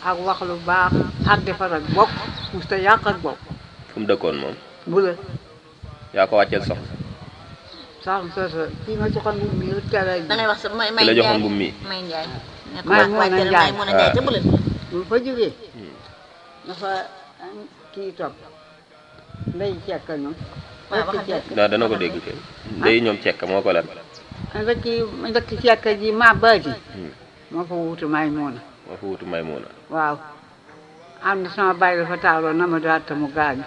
ak wax lu baax ak defar ak bopp musta yàq ak bopp. fu mu dëkkoon moom. bu la. yaa ko wàcceel soxna. soxna kii ma joxoon mbubb mi rek teel a. da ngay wax sa may ki la joxoon mbubb mi. may Njaay. may Muna Njaay Muna Njaay te bu la. bu fa jógee. dafa kii topp ndey cekk ñoom. waaw dana ko dégg kay. ndey ñoom cekk moo ko lan. ndëkk cekk ji ma baati. moo fa wuutu Maymuna. waaw. am na sama baay dafa taaloo na ma daata mu gaañu.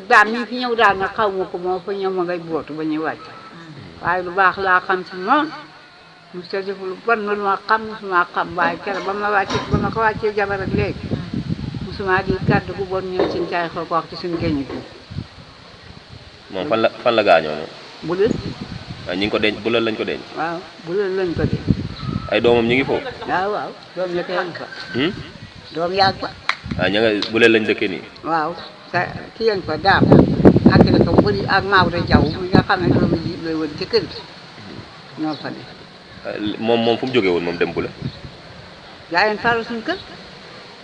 daam mi fi ñëw daal nag xaw ma ko moo fa ñëw ma ngay bootu ba ñuy wàcc. waaye lu baax laa xam ci moom. mosut a def lu bon lu ma xam mosuma xam waaye keroog ba ma ko wàccee jabar ak léegi. mosuma di kàddu gu bon ñëw ci njaay xoo ko wax ci suñu génn gi. moom fan la gaañoo moom. Bulel. waaw ñi ngi ko denc Bulel lañ ko denc. waaw Bulel lañ ko denc. ay doomam ñu ngi foofu. waaw doom ya koy fa. doom yàgg fa. ña nga Bulel lañ dëkkee nii. waaw ki yéen fa daam ak la ko bëri ak Maodo Diaw mi nga xam ne doomu ji lay woon ci kër gi ñoo fa ne. moom fu mu jógee woon moom dem Bulel. Njaayeen Fara suñu kër.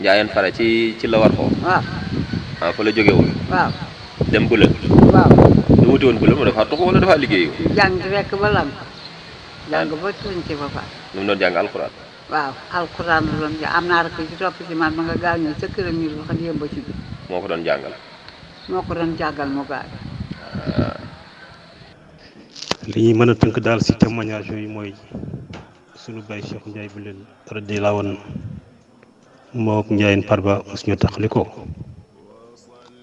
Njaayeen Fara ci la war foofu. waaw. fa la jógee woon. waaw. dem Bulel. waaw. lu wuti woon Bulel mu dafa toxu wala dafa liggéey. jàng rek ba lam jàng ba tuñ ci ba fa. lu mu doon jàng alxuraan. waaw alxuraan la doon jàng am naa rek ci topp ci man ma nga gaañoo sa këram ñu wax yem ba ci bi. moo ko doon jàngal. moo ko doon jàngal mu gaañ. li ñuy mën a tënk daal si témoignage yooyu mooy sunu baay Cheikh Ndiaye Bulel radiyallaahu anhu moo ak Njaayeen Farba mos ñu taxali ko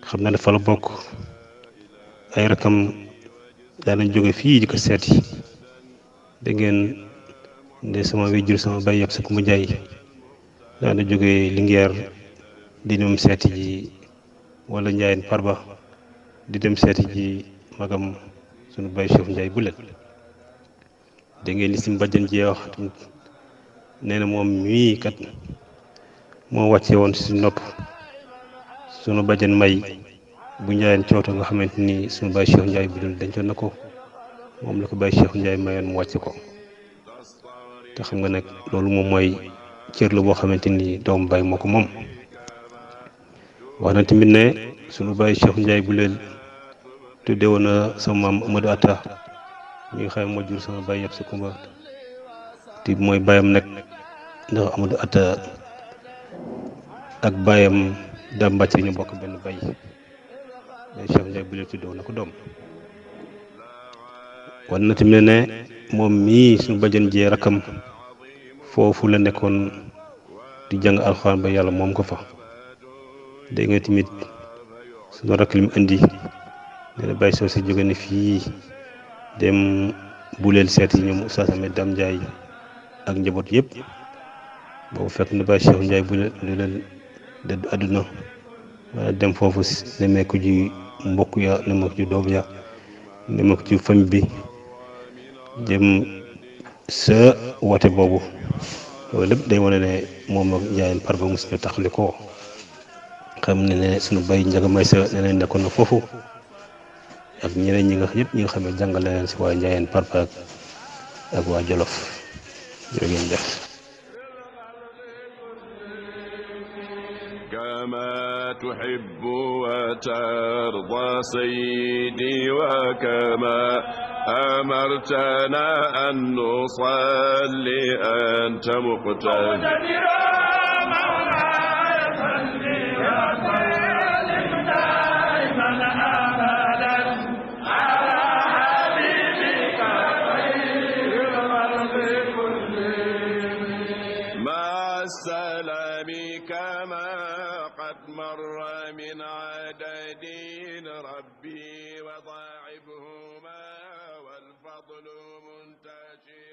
xam na ne fa la bokk ay rakam daanañ jóge fii di ko seeti da ngeen ne sama wéjur sama baay yàpp sa ku mu jaay daana jóge Linguère di dem seeti ji wala Njaayeen Farba di dem seeti ji magam sunu baay Cheikh Ndiaye Bulel da ngeen li si mbàjjan jee wax tamit nee na moom mii kat moo wàcce woon si nopp sunu bàjjan may bu Njaayeen cooto nga xamante ni sunu baay Cheikh Ndiaye Bulel dencoon na ko moom la ko baay Cheikh Ndiaye mayoon mu wàcce ko te xam nga nag loolu moom mooy cër la boo xamante ni doomu baay moo ko moom wax na tamit ne sunu baay Cheikh Ndiaye Bulel tudde woon na sama maam Amadou Atta mi nga xam moo jur sama baay yëpp sa kumba te mooy baayam nag ndax Amadou Atta ak baayam da mbàcc ñu bokk benn bay baay Cheikh Ndiaye Bulel tudde woon na ko doom wan na tamit ne moom mii suñu bàjjan jee rakkam foofu la nekkoon di jàng alxuraan ba yàlla moom ko fa dégg nga tamit suñu rakk li mu indi nee na bàyyi soo si jóge ne fii dem Bulel seeti ñoom Oustaz Ahmed Dame Ndiaye ak njaboot yëpp boobu fekk na bàyyi Cheikh Ndiaye Bulel dëddu àdduna wala dem foofu nemmeeku ji mbokk ya nemmeeku ji doom ya nemmeeku ci famille bi jëm sa woote boobu loolu lépp day wane ne moom ak Njaayeen Farba mos ñu taxali ko xam ne ne sunu bay Njaga may sa ne leen nekkoon na foofu ak ñeneen ñi nga ñëpp ñi nga xam ne jàngale leen si waa Njaayeen Farba ak waa Jolof jërë ngeen jëf. كما تحب وترضى سيدي وكما أمرتنا أن نصلي أنت مقتدر مولاي صلي وسلم دائما أبدا فضل منتشر